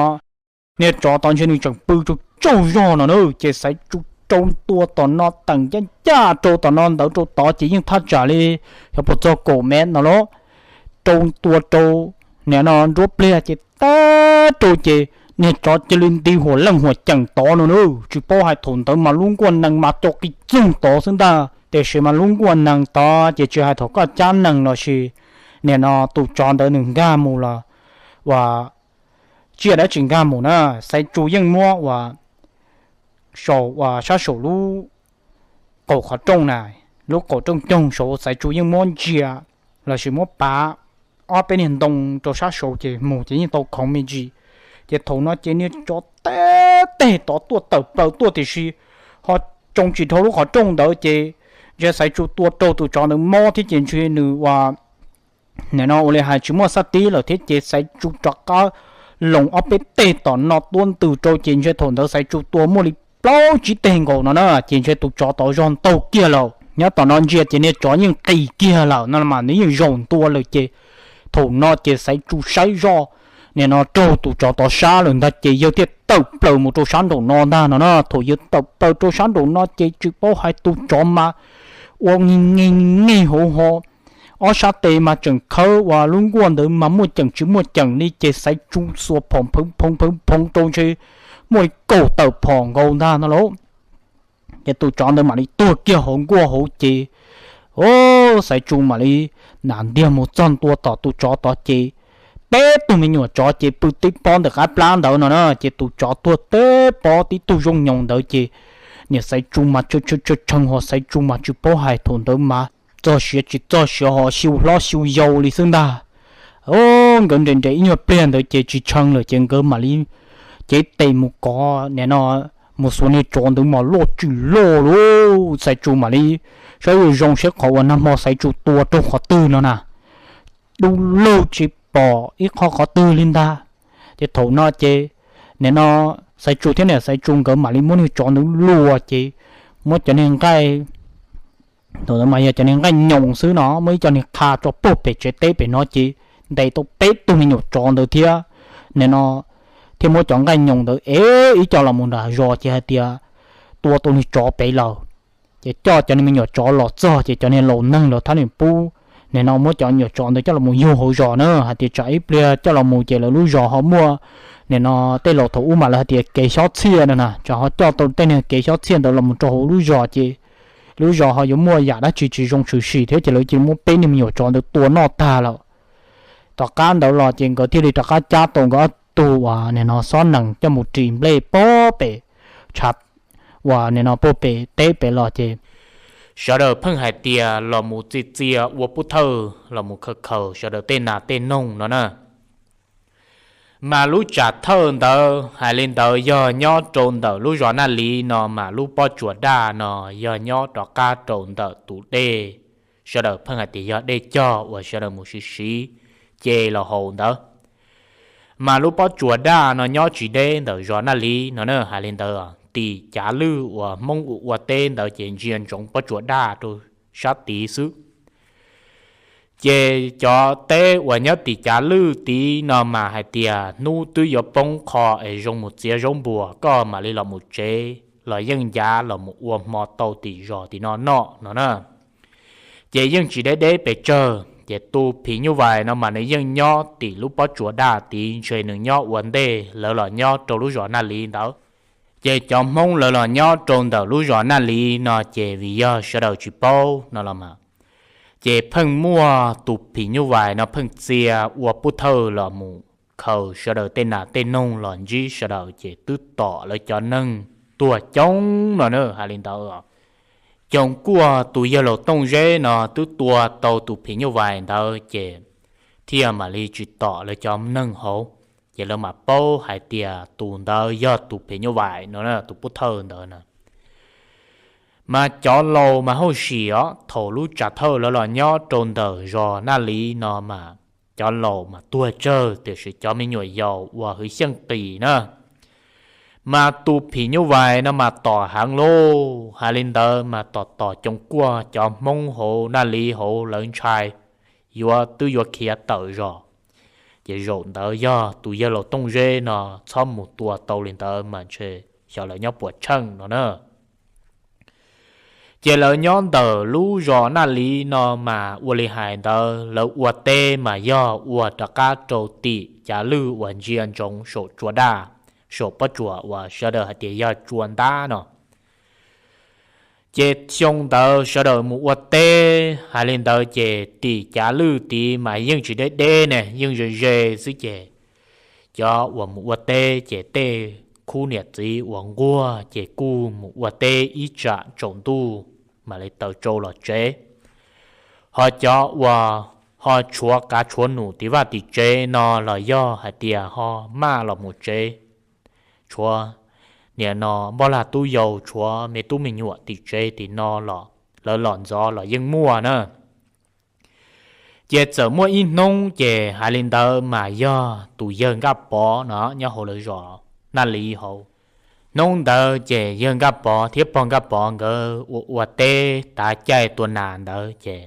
niag tsov tod ntshe nws tseem pw tsaug tsaug zog no na ces Xaiv Tsu rau ntua tom no teem ncaj ncaj rau tom no ntawd rau tod ces yeej thaj tsam li xyov puas txog kaum mev no lauj. Rau ntua rau nim no nruab pliag ces tag rau ces niag tsov cia li nti huam leej huam ceem tod no na. Tsis paub hais thaum ntawd mas lub nkuaj nees mas co qis txoog tod xwb ntag tiam sis mas lub nkuaj nees tod ces tsis hais thaum koj cab nees los sis nim no tus tsov ntawd nws nkag mus los uas tsiaj dab tsi nkag mus na, Xaiv Tsu yeej muab uas saum uas sab saum lub qaum qhov rooj na, lub qaum rooj coog saud Xaiv Tsu yeej muab ntsia los sis muab pav ob peb niag ntoo rau sab saud ces mus ces yeej tau khoov me ntsis. Ces thaum no ces niag tsov teb teg tod tuaj tawm plaws tuaj tiam sis ho tsoo tsis dhau lub qhov rooj ntawd ces ntshe Xaiv Tsu tua raug tus tsov ntawd mob thiab ces ntshe nws uas nim no ua li hais tsis muaj xab tib lawm thiab ces Xaiv Tsu rov qab loos ob peb teg tom no tuab ntws rau ces ntshe thaum ntawd Xaiv Tsu tua muaj li plaub tsib teg nkaus no na ces ntshe tus tsov tod zog ntaug kiag lawm. Nyob tom no ntsia ces niag tsov yeej qis kiag lawm no mas nws yeej zaum ntua lawm ces thaum no ces Xaiv Tsu saib zoj nim no raug tus tsov tod sab lawm ntag ces yawg thiaj tawm plaws mus rau sab nraum no ntag no na. Thaum yawg tawm plaws rau sab nraum no ces tsis paub hais tus tsov mas ua nge nge nge hauv ho ob sab tes mas tseem khawb uas lub nkuaj ntawd mas muaj ceem tsis muaj ceem li ces Xaiv Tsu xuas phom phawv phoo phawv phoo rau ntshe muaj li kaum tawm phom nkaus ntag no lauj. Ces tus tsov ntawd mam li tuag kiag hauv nkuaj hauv ces, o, Xaiv Tsu mam li nam ntiag mus txog ntua tom tus tsov tod ces peb tug me nyuam tsov ces pw tib pob ntawm qab plab ntawd no na ces tus tsov tuag tib pob tib tug zoo nyoos ntawd ces niam Xaiv Tsu mas tshee tshee ho Xaiv Tsu mas tsis paub hais thaum ntawd mas txog siav tsis txog siav ho xyu hlob xyu yau li xwb ntag. O, nkawd nres nres ib nyuag pliag ntawd ces tsis tshee lawm ces nkawd mam li cev tes mus kov nim no mus xuas niag tsov ntawd mas loj tsis loj lauj. Xaiv Tsu mam li saib zoo zoo seb qhov uas nag hmo Xaiv Tsu tua raug qhov twg no na, dub lug tsis pom ib qho qhov twg li ntag. Ces thaum no ces nim no Xaiv Tsu thiab niam Xaiv Tsu nkawd mam li muab niag tsov ntawd luas ces muab cov niag nqaij, thaum ntawd mas yog cov niag nqaij nyoos xwb no, muab ib co niag qha tso puag pem tsev teb pem no ces ntes tau peb tug me nyuam tsov ntawd thiab. Nim no thiaj muab cov nqaij nyoos ntawd ev ib co los mus nram zos ces hais tias tua tau niag tsov pem lawm. Ces coj cov niag me nyuam tsov los txog ces cov niag laus neeg los thab niam pub nim no muab cov me nyuam tsov ntawd coj los mus yug hauv zos na, hais tias tsam ib pliag coj los mus ces lawv lub zos ho muaj, nim no tej laus thaum ub mas lawv hais tias kev xyob txhiaj no na, tsam ho coj tau tej niag kev xyob txhiaj ntawd los mus rau hauv lub zos ces lub zos ho yuav muaj yam dab tsi tsis zoo tshwm sim thiab ces lawv cia li muab peb niag me nyuam tsov ntawd tua noj tag lawm. Tom qab ntawd los ces nkawd thiaj li rov qab cab tau nkawd ob tug uas nim no xob nees coj mus ris nplej puag pem tshav uas nim no puag pem teb pem los ces sawv daws pheej hais tias los mus txia txia ua pub thawj los mus khaws khaws sawv daws tej nas tej noog no na. Mas lub tsam thawj ntawd hais li ntawd yog nyob rau ntawm lub zos Naj Liv no mas lub pob tsuas daj no yog nyob rov qab rau ntawm tus dej, sawv daws pheej hais tias yog dej cog uas sawv daws mus siv siv ce los haus ntawd. Mas lub pob tsuas daj no nyob tsis deb ntawm zos Naj Liv no na, hais li ntawd tim cav lwj uas Hmoob ua ua teb ntawd ces ntsia ntsoov pob tsuas daj rau sab tid xwb. Ces cov teb uas nyob tim cav lwj tid no mas hais tias hnub twb yuav poob qho es zoo mus txiav zaub npuas koj mam li los mus tsev los yeej ncav los mus ua hmo tau tim zos tim no noj no na. Ces yeej tsis deb deb pes tsawg, ces tus phim nyuj vais no mas nws yeej nyob tim lub pob tsuas daj tid, ntshe nws nyob ua ntej lawv los nyob rau lub zos Naj Liv ntawd. Ces cov Hmoob lawv los nyob rau ntawm lub zos Naj Liv no ces vim yog sawv daws tsis paub no los mas, ces pheej muaj tus phim nyuj vais no pheej txia ua pub thawj los mus khaws sawv daws tej nas tej noog los ntsib sawv daws ces twb tom lawv cov neeg tuag coob no na, hais li ntawd. Coom Kuaj tus yawg laus Tooj Zeb no twb tua tau tus phim nyuj vais ntawd ces thiaj mam li tsis tom lawv cov neeg hauv, ces lawv mam paub hais tias tus ntawd yog tus phim nyuj vais no, tus pub thawj ntawd na. Mas cov laus mas hauj sim os, thaum lub tsam thawj lawv los nyob rau ntawm zos Naj Liv no mas cov laus mas tuag tsawg, tiam sis cov me nyuam yaus uas hwv xyeej qis na, mas tus phim nyuj vais no mas tom heev lauj. Hais li ntawd mas tom tom Coom Kuaj cov Hmoob hauv Naj Liv hauv lawv ntshai yuav twb yuav khiav tawm zos. Ces zaum ntawd yog tus yawg laus Tooj Zeb no txhob mus tua tau li ntawd mas ntshe xyov lawv nyob puas tsheej no na. Ces lawv nyob ntawm lub zos Naj Liv no mas ua li hais ntawd lawv ua teb mas yog ua rov qab rau tim cav lwj uas ntsia ntsoov saum tsua daj, saum pob tsuas uas sawv daws hais tias yog tsua ntab no. Ces xyoo ntawd sawv daws mus ua teb, hais li ntawd ces tim cav lwj tid mas yeej tsis deb deb ne, yeej ze ze xwb ces cov uas mus ua teb ces tej khub niam txiv uas nquag ces kuj mus ua teb ib tsam tsaus ntuj mam li taws tsau los tsev. Ho cov uas ho tshuav qav tshuav num tim vaj tim tsev no los yog hais tias ho maj los mus tsev, tshuav niam no npoj lag tub yau, tshuav me tub me nyuam tim tsev tim no los lawv los ntxov los yeej muaj na. Ces txawm muaj ib hnub ces hais li ntawd mas yog tus yawg Nkaj Pov no nyob hauv lawv zos Naj Liv hauv. Hnub ntawd ces yawg Nkaj Pov thiab pog Nkaj Pov nkawd ua ua teb tav caij tua nas ntawd ces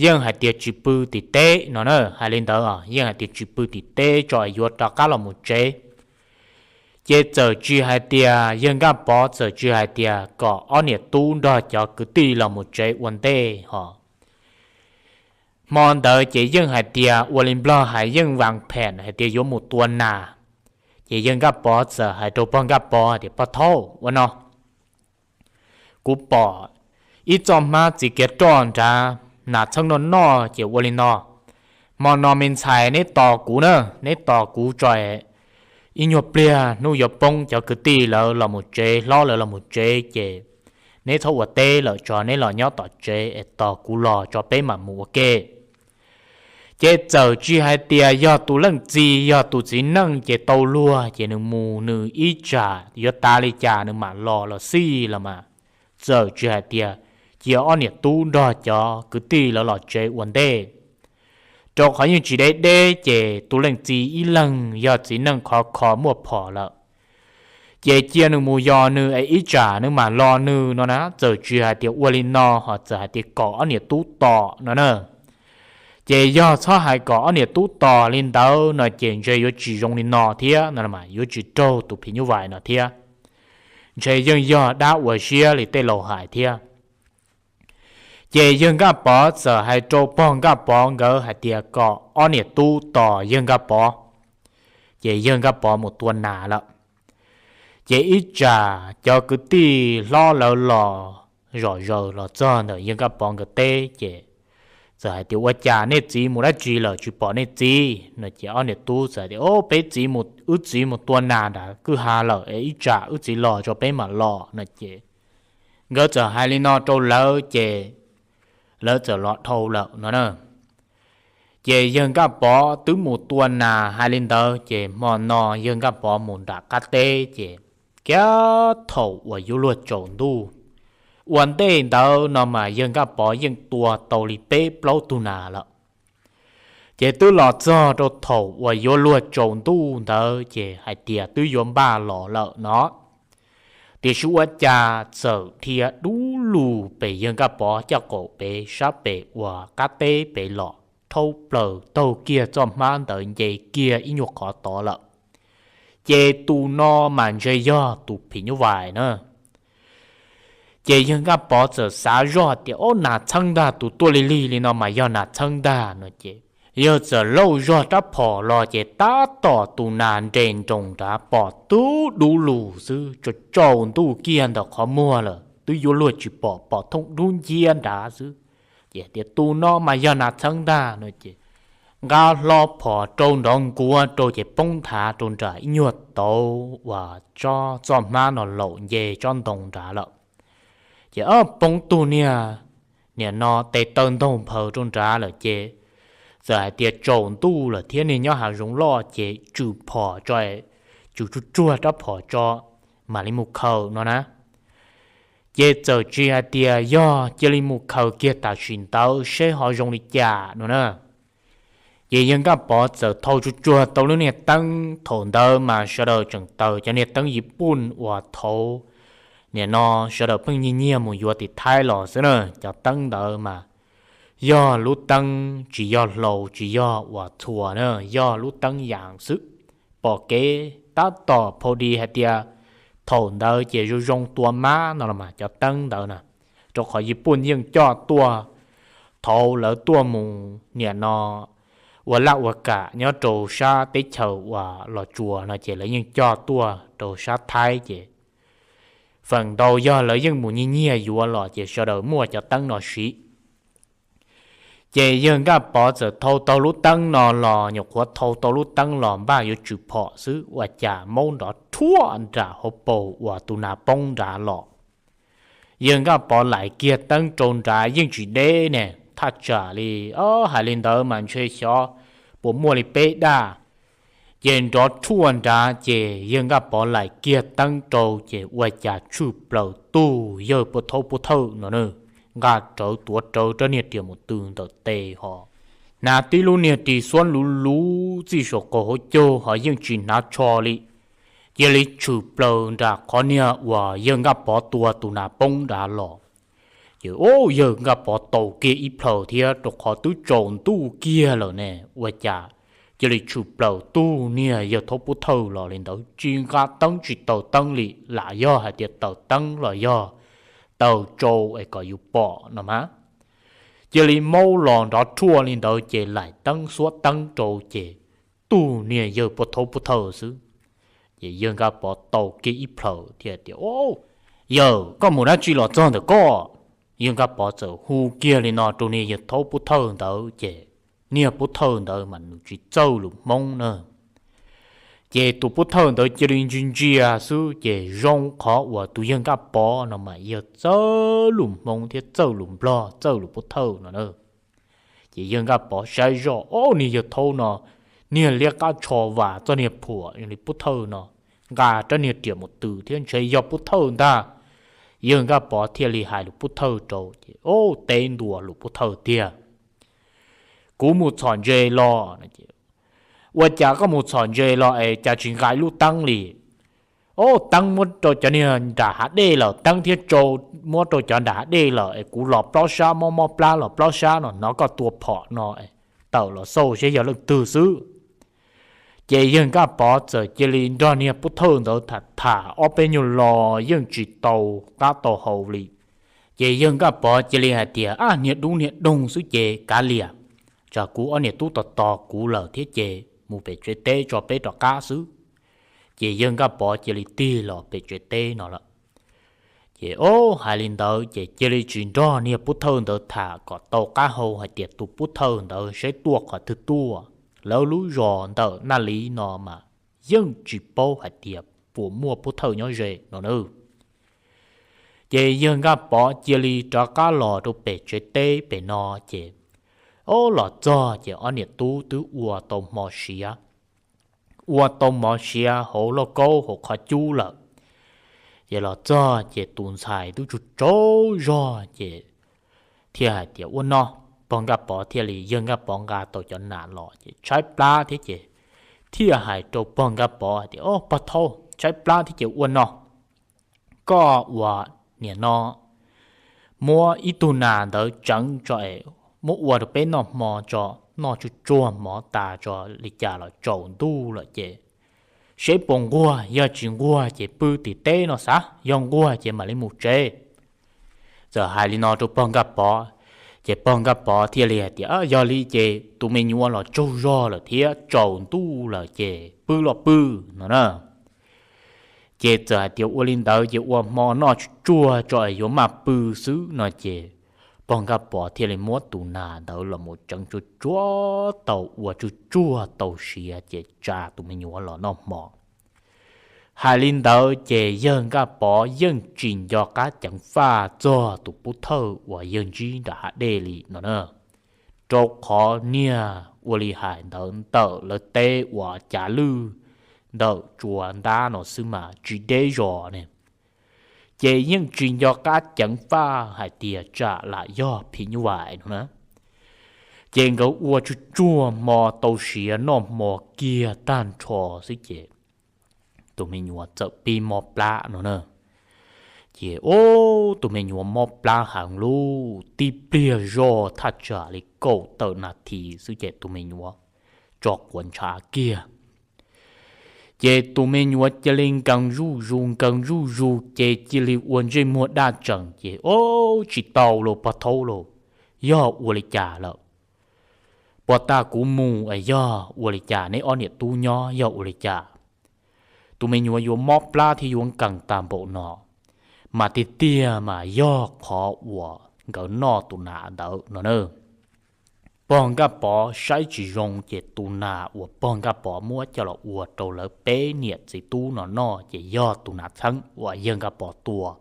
yeej hais tias tsis pw tim teb no na, hais li ntawd yeej hais tias tsis pw tim teb tso yuav rov qab los mus tsev. Ces txawm tsis hais tias yawg Nkaj Pov txawm tsis hais tias kom ob niam tub nrog cov kwv tij los mus tsev ua ntej ho. Hmo ntawd ces yeej hais tias ua li Nplog hais yeej vas phem hais tias yuav mus tua nas. Ces yawg Nkaj Pov txawm hais rau pog Nkaj Pov tias, Pog thaub, ua no, kuv pom ib txoj hmab txiv kiav roj nrad nas txheeb noj noj ces ua li no, hmo no me ntxhais neb tos kuv na, neb tos kuv tso, ib nyuag pliag hnub yuav poob cov kwv tij lawv los mus tsev, hlob lawv los mus tsev ces neb txhob ua teb lawm tso, neb los nyob tom tsev es tos kuv los tso peb mam mus ua ke. Ces txawm tsis hais tias yog tus leej txiv yog tus txiv neej ces tau luag ces nws mus nws ib tsam yuav tas li cas nws mam los los xij los mas, txawm tsis hais tias cia ob niam tub nrog cov kwv tij lawv los tsev ua ntej. Rau qhov yeej tsis deb deb ces tus leej txiv ib leeg yog txiv neej khov kho muaj phom lawm, ces cia nws mus yos nws es ib tsam nws mam los nws no na. Txawm tsis hais tias ua li no ho txawm hais tias kom ob niam tub tos no na. Ces yog txhob hais kom ob niam tub tos li ntawd no ces ntshe yuav tsis zoo li no thiab no, yuav tsis raug tus phim nyuj vais no thiab. Ntshe yeej yog dab ua siab li tej laus hais thiab. Ces yawg Nkaj Pov txawm hais rau pog Nkaj Pov nkawd hais tias kom ob niam tub tos yawg Nkaj Pov, ces yawg Nkaj Pov mus tua nas lawm. Ces ib tsam cov kwv tij hlob lawv los zom zaws los txog ntawm yawg Nkaj Pov nkawd teb, ces txawm hais tias, Ua cas nej txiv mus dab tsi lawm tsis pom nej txiv? No ces ob niam tub txawm tias, Peb txiv, wb txiv mus tua nas nram kwj ha lawm es ib tsam wb txiv los tso peb mam los. No ces nkawd txawm hais li no rau lawv ces lawv txawm los dhau lawm no na. Ces yawg Nkaj Pov twb mus tua nas hais li ntawd ces hmo no yawg Nkaj Pov mus nram qab teb ces kiag thaum uas yuav luag tsaus ntuj. Ua ntej ntawd no mas yawg Nkaj Pov yeej tua tau li peb plaub tug nas lawm. Ces twb los txog rau thaum uas yuav luag tsaus ntuj ntawd ces hais tias twb yuav npaj los lawm no, tiam sis ua cas txawm dhia dub lug pem yawg Nkaj Pov caj qaum pem sab pem uas qab teb pem los, rhaub plaws taug kiag txoj hmab ntawd nce kiag ib nyuag qhov tod lawm. Ces tus no mas ntshe yog tus phim nyuj vais na. Ces yawg Nkaj Pov txawm xav zoj tias, Ob, nas txheeb ntag, tus tuaj lig lig li no mas yog nas txheeb ntag. No ces yawg txawm lauj zog rab phom los ces tab tom tus nas nres nroos nrad pom tub dub lug xwb, tsaus tsaus ntuj kiag ntawm qhov muag lawm twb yuav luag tsis pom, pom thooj dub nciab nrad xwb. Ces tias, Tus no mas yog nas txheeb ntag. No ces nqa hlo phom rau nrov nkuav rau ces poob nthav rau nram ib nyuag tauv uas tsob txoj hmab no laum nce tsob ntoo nrad lawm. Ces ob, poob tug niag, niam no tes taw ntaug nphaws rau nrad lawm ces txawm hais tias tsaus ntuj lawm thiab niag nyob hav zoov loj ces tswm phom tso, tswm tsuag tsuag rab phom tso mam li mus khaws no na. Ces txawm tsis hais tias yog, cia li mus khaws kiag tam sim ntawd seb ho zoo li cas no na. Ces yawg Nkaj Pov txawm thau tsuag tsuag tau lub niag teeb, thaum ntawd mas sawv daws tseem taws cov niag teeb yij puj uas thaud, niam no sawv daws pheej nyiag nyiag mus yuav tim Thaib los xwb na. Cov teeb ntawd mas yog lub teeb tsis yog hlau tsis yog uas txhua na, yog lub teeb yas xwb. Pom kev tab tom phau di hais tias thaum ntawd ces zoo zoo tua mab no los mas cov teeb ntawd na, rau qhov yij puj yeej coj tuaj, thaud lawv tuaj mus niam no ua laj ua kam nyob rau sab teb chaws uas Los Tsuas no ces lawv yeej coj tuaj rau sab Thaib ces feem ntau yog lawv yeej mus nyiag nyiag yuav los ces sawv daws muaj cov teeb no siv. Ces yawg Nkaj Pov txawm thau tau lub teeb no los, nyuam qhuav thau tau lub teeb los npaj yuav tswm phom xwb ua cas maub nrov rhuaj nram hauv paus uas tus nas poob nrad los. Yawg Nkaj Pov laim kiag teeb rau nrad yeej tsis deb ne, thaj tsam li, o, hais li ntawd mas ntshe xyov puas muaj li peb daj. Ces nrov rhuaj nrad ces yawg Nkaj Pov laim kiag teeb rau ces ua cas tshwm plaws tug yawg Pub Thaub Pub Thawj no na, nqa rawv tuav rawv rab niag riam mus tw ntawm tes ho hnav tib lub niag ris xuab luv luv txij saum qaum hauv caug ho yeej tsis hnav tsho li. Cia li tshwm plaws nram qhov niag uas yawg Nkaj Pov tua tus nas poob nrad los. Ces o, yawg Nkaj Pov taus kiag ib plhaws thiab rau qhov twb tsaus ntuj kiag lawm ne, ua cas cia li tshwm plaws tug niag yawg Thaub Pub Thawj los li ntawd, tsis nqa teeb tsis taws teeb li, lam yog hais tias taws teeb los yog taws tsau es kom yus pom no mas. Cia li maub los nrov rhuaj li ntawd ces laim teeb xuab teeb rau ces tug niag yawg Pub Thaub Pub Thawj xwb. Ces yawg Nkaj Pov taus kiag ib plhaws thiab tias, Yawg, koj mus dab tsi los txog ntawm koj? Yawg Nkaj Pov txawm hu kiag li no rau niag yawg Thaub Pub Thawj ntawd ces niag Pub Thawj ntawd mas nws tsis txawj lus Hmoob na. Ces tus Pub Thawj ntawd cia li ntsia ntsia xwb ces zoo qhov uas tus yawg Nkaj Pov no mas yog txawj lus Hmoob thiab txawj lus Nplog, txawj lus Pub Thawj no na. Ces yawg Nkaj Pov saib zoj, o, niag yawg Thaub no niag liab qab tsho vam txoj niag phuam li Pub Thawj no, nqa rab niag riam mus tw thiab ntshe yog Pub Thawj ntag. Yawg Nkaj Pov thiaj li hais lus Pub Thawj rau ces, o, teb ntua lus Pub Thawj tiag, Kuv mus txhom ntses los. Ua cas koj mus txhom ntses los es cas tsis nqa ib lub teeb li? O, teeb muab rau cov niag nram hav dej lawm, teeb thiab tsau muab rau cov nram hav dej lawm es kuv los plob sab, mob mob plab los plob sab no, hnov koj tua phom no, tawm los xauj seb yog leej twg xwb. Ces yawg Nkaj Pov txawm cia li nrog niag Pub Thawj ntawd tham tham ob peb nyuag lo yeej tsis tau qab tau hau li. Ces yawg Nkaj Pov cia li hais tias, Ab, niag dub niag doog xwb ces kav liam, tsam kuv ob niam tub tos tos kuv lawm thiab ces mus pem tsev teb tso peb rov qab xwb. Ces yawg Nkaj Pov cia li tig los pem tsev teb no lawm. Ces ob hais li ntawd ces cia li tsis nrog niag pub thawj ntawd tham kom tau qab hau hais tias tus pub thawj ntawd saib tuaj qhov twg tuaj, lawv lub zos ntawm Naj Liv no mas yeej tsis paub hais tias puas muaj pub thawj nyob ze no na. Ces yawg Nkaj Pov cia li rov qab los rau pem tsev teb pem no ces ob los txog ces ob niam tub twb ua tau hmo siav, ua tau hmo siav hauv lauj kaub hauv qhov cub lawm. Ces los txog ces tus ntxhais twb tsaug tsaug zog ces thiaj hais tias, Ua no. Pog Nkaj Pov thiaj li, yawg Nkaj Pov nqa tau cov nas los ces tshaib plab thiab ces thiaj hais rau pog Nkaj Pov hais tias, Ob, pog thaub, tshaib plab thiab ces ua no, koj ua niam no muab ib tug nas ntawd tseev tso es muab ua rau peb noj hmo tso, noj tsuj tsuag hmo tas tso li cas los tsaus ntuj lawm ces seb puas nquag, yog tsis nquag ces pw tim teb no xav, yog nquag ces mam li mus tsev. Txawm hais li no rau pog Nkaj Pov, ces pog Nkaj Pov thiaj li hais tias, Yog li ces tus me nyuam los tsaug zog lawm thiab tsaus ntuj lawm ces pw los pw no na. Ces txawm hais tias ua li ntawd ces ua hmo noj tsuj tsuag tso es yuav maj pw xwb no ces pog Nkaj Pov thiaj li muab tus nas ntawd los mus tseev tsuj tsuag tau ua tsuj tsuag tau siav ces tsa tus me nyuam los noj hmo. Hais li ntawd ces yawg Nkaj Pov yeej tsis nco qab ceev faj txog tus pub thawj uas yawg ntsib nram hav dej li no na, rau qhov niag ua li hais ntawd ntawm lawv teb uas cav lwj ntawm tsua ntab no xwb mas tsis deb zos ne, ces yeej tsis nco qab ceev faj hais tias tsam lam yog phim nyuj vais no na. Ces nkawd ua tsuj tsuag hmo tau siav noj hmo kiag tag nrho xwb ces tus me nyuam txawm pib mob plab no na. Ces ub, tus me nyuam mob plab heev lub tib pliag zoj thaj tsam li kaum tawm nas this xwb ces tus me nyuam tso quav ntshav kiag. Ces tus me nyuam cia li nkees zuj zus nkees zuj zus ces cia li ua ntsej muag daj tsees ces ub, tsis tau los pog thaub los, yog ua li cas lawm? Puag ta kuv mus es yog ua li cas, neb ob niam tub nyob yog ua li cas? Tus me nyuam yuav mob plab thiab yuav nkees tag npaum no, mas tiag tiag mas yog qhov uas nkawd noj tus nas ntawd no na. Pog Nkaj Pov saib tsis zoo ces tus nas uas pog Nkaj Pov muab coj los ua rau lawv peb niam txiv tub no noj ces yog tus nas txheeb uas yawg Nkaj Pov tua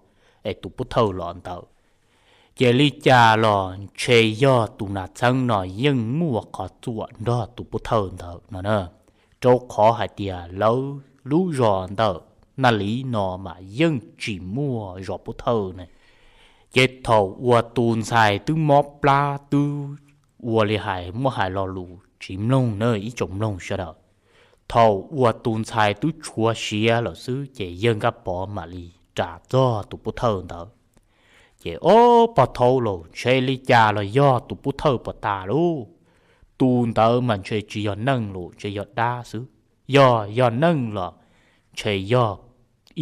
es tus pub thawj los ntawd. Ces li cas los ntshe yog tus nas txheeb no yeej muaj qhov txuam nrog tus pub thawj ntawd no na, rau qhov hais tias lawv lub zos ntawm Naj Liv no mas yeej tsis muaj zos pub thawj ne. Ces thaum uas tus ntxhais twb mob plab twb ua li hais muab hais lo lus tsis mloog na ib tsoom mloog sawv daws, thaum uas tus ntxhais twb tshuav siav lawm xwb ces yawg Nkaj Pov mam li ras txog tus pub thawj ntawd. Ces ob, pog thaub los, ntshe li cas los yog tus pub thawj puas tas lauj. Tus ntawd mas ntshe tsis yog neeg los ntshe yog dab xwb. Yog yog neeg los ntshe yog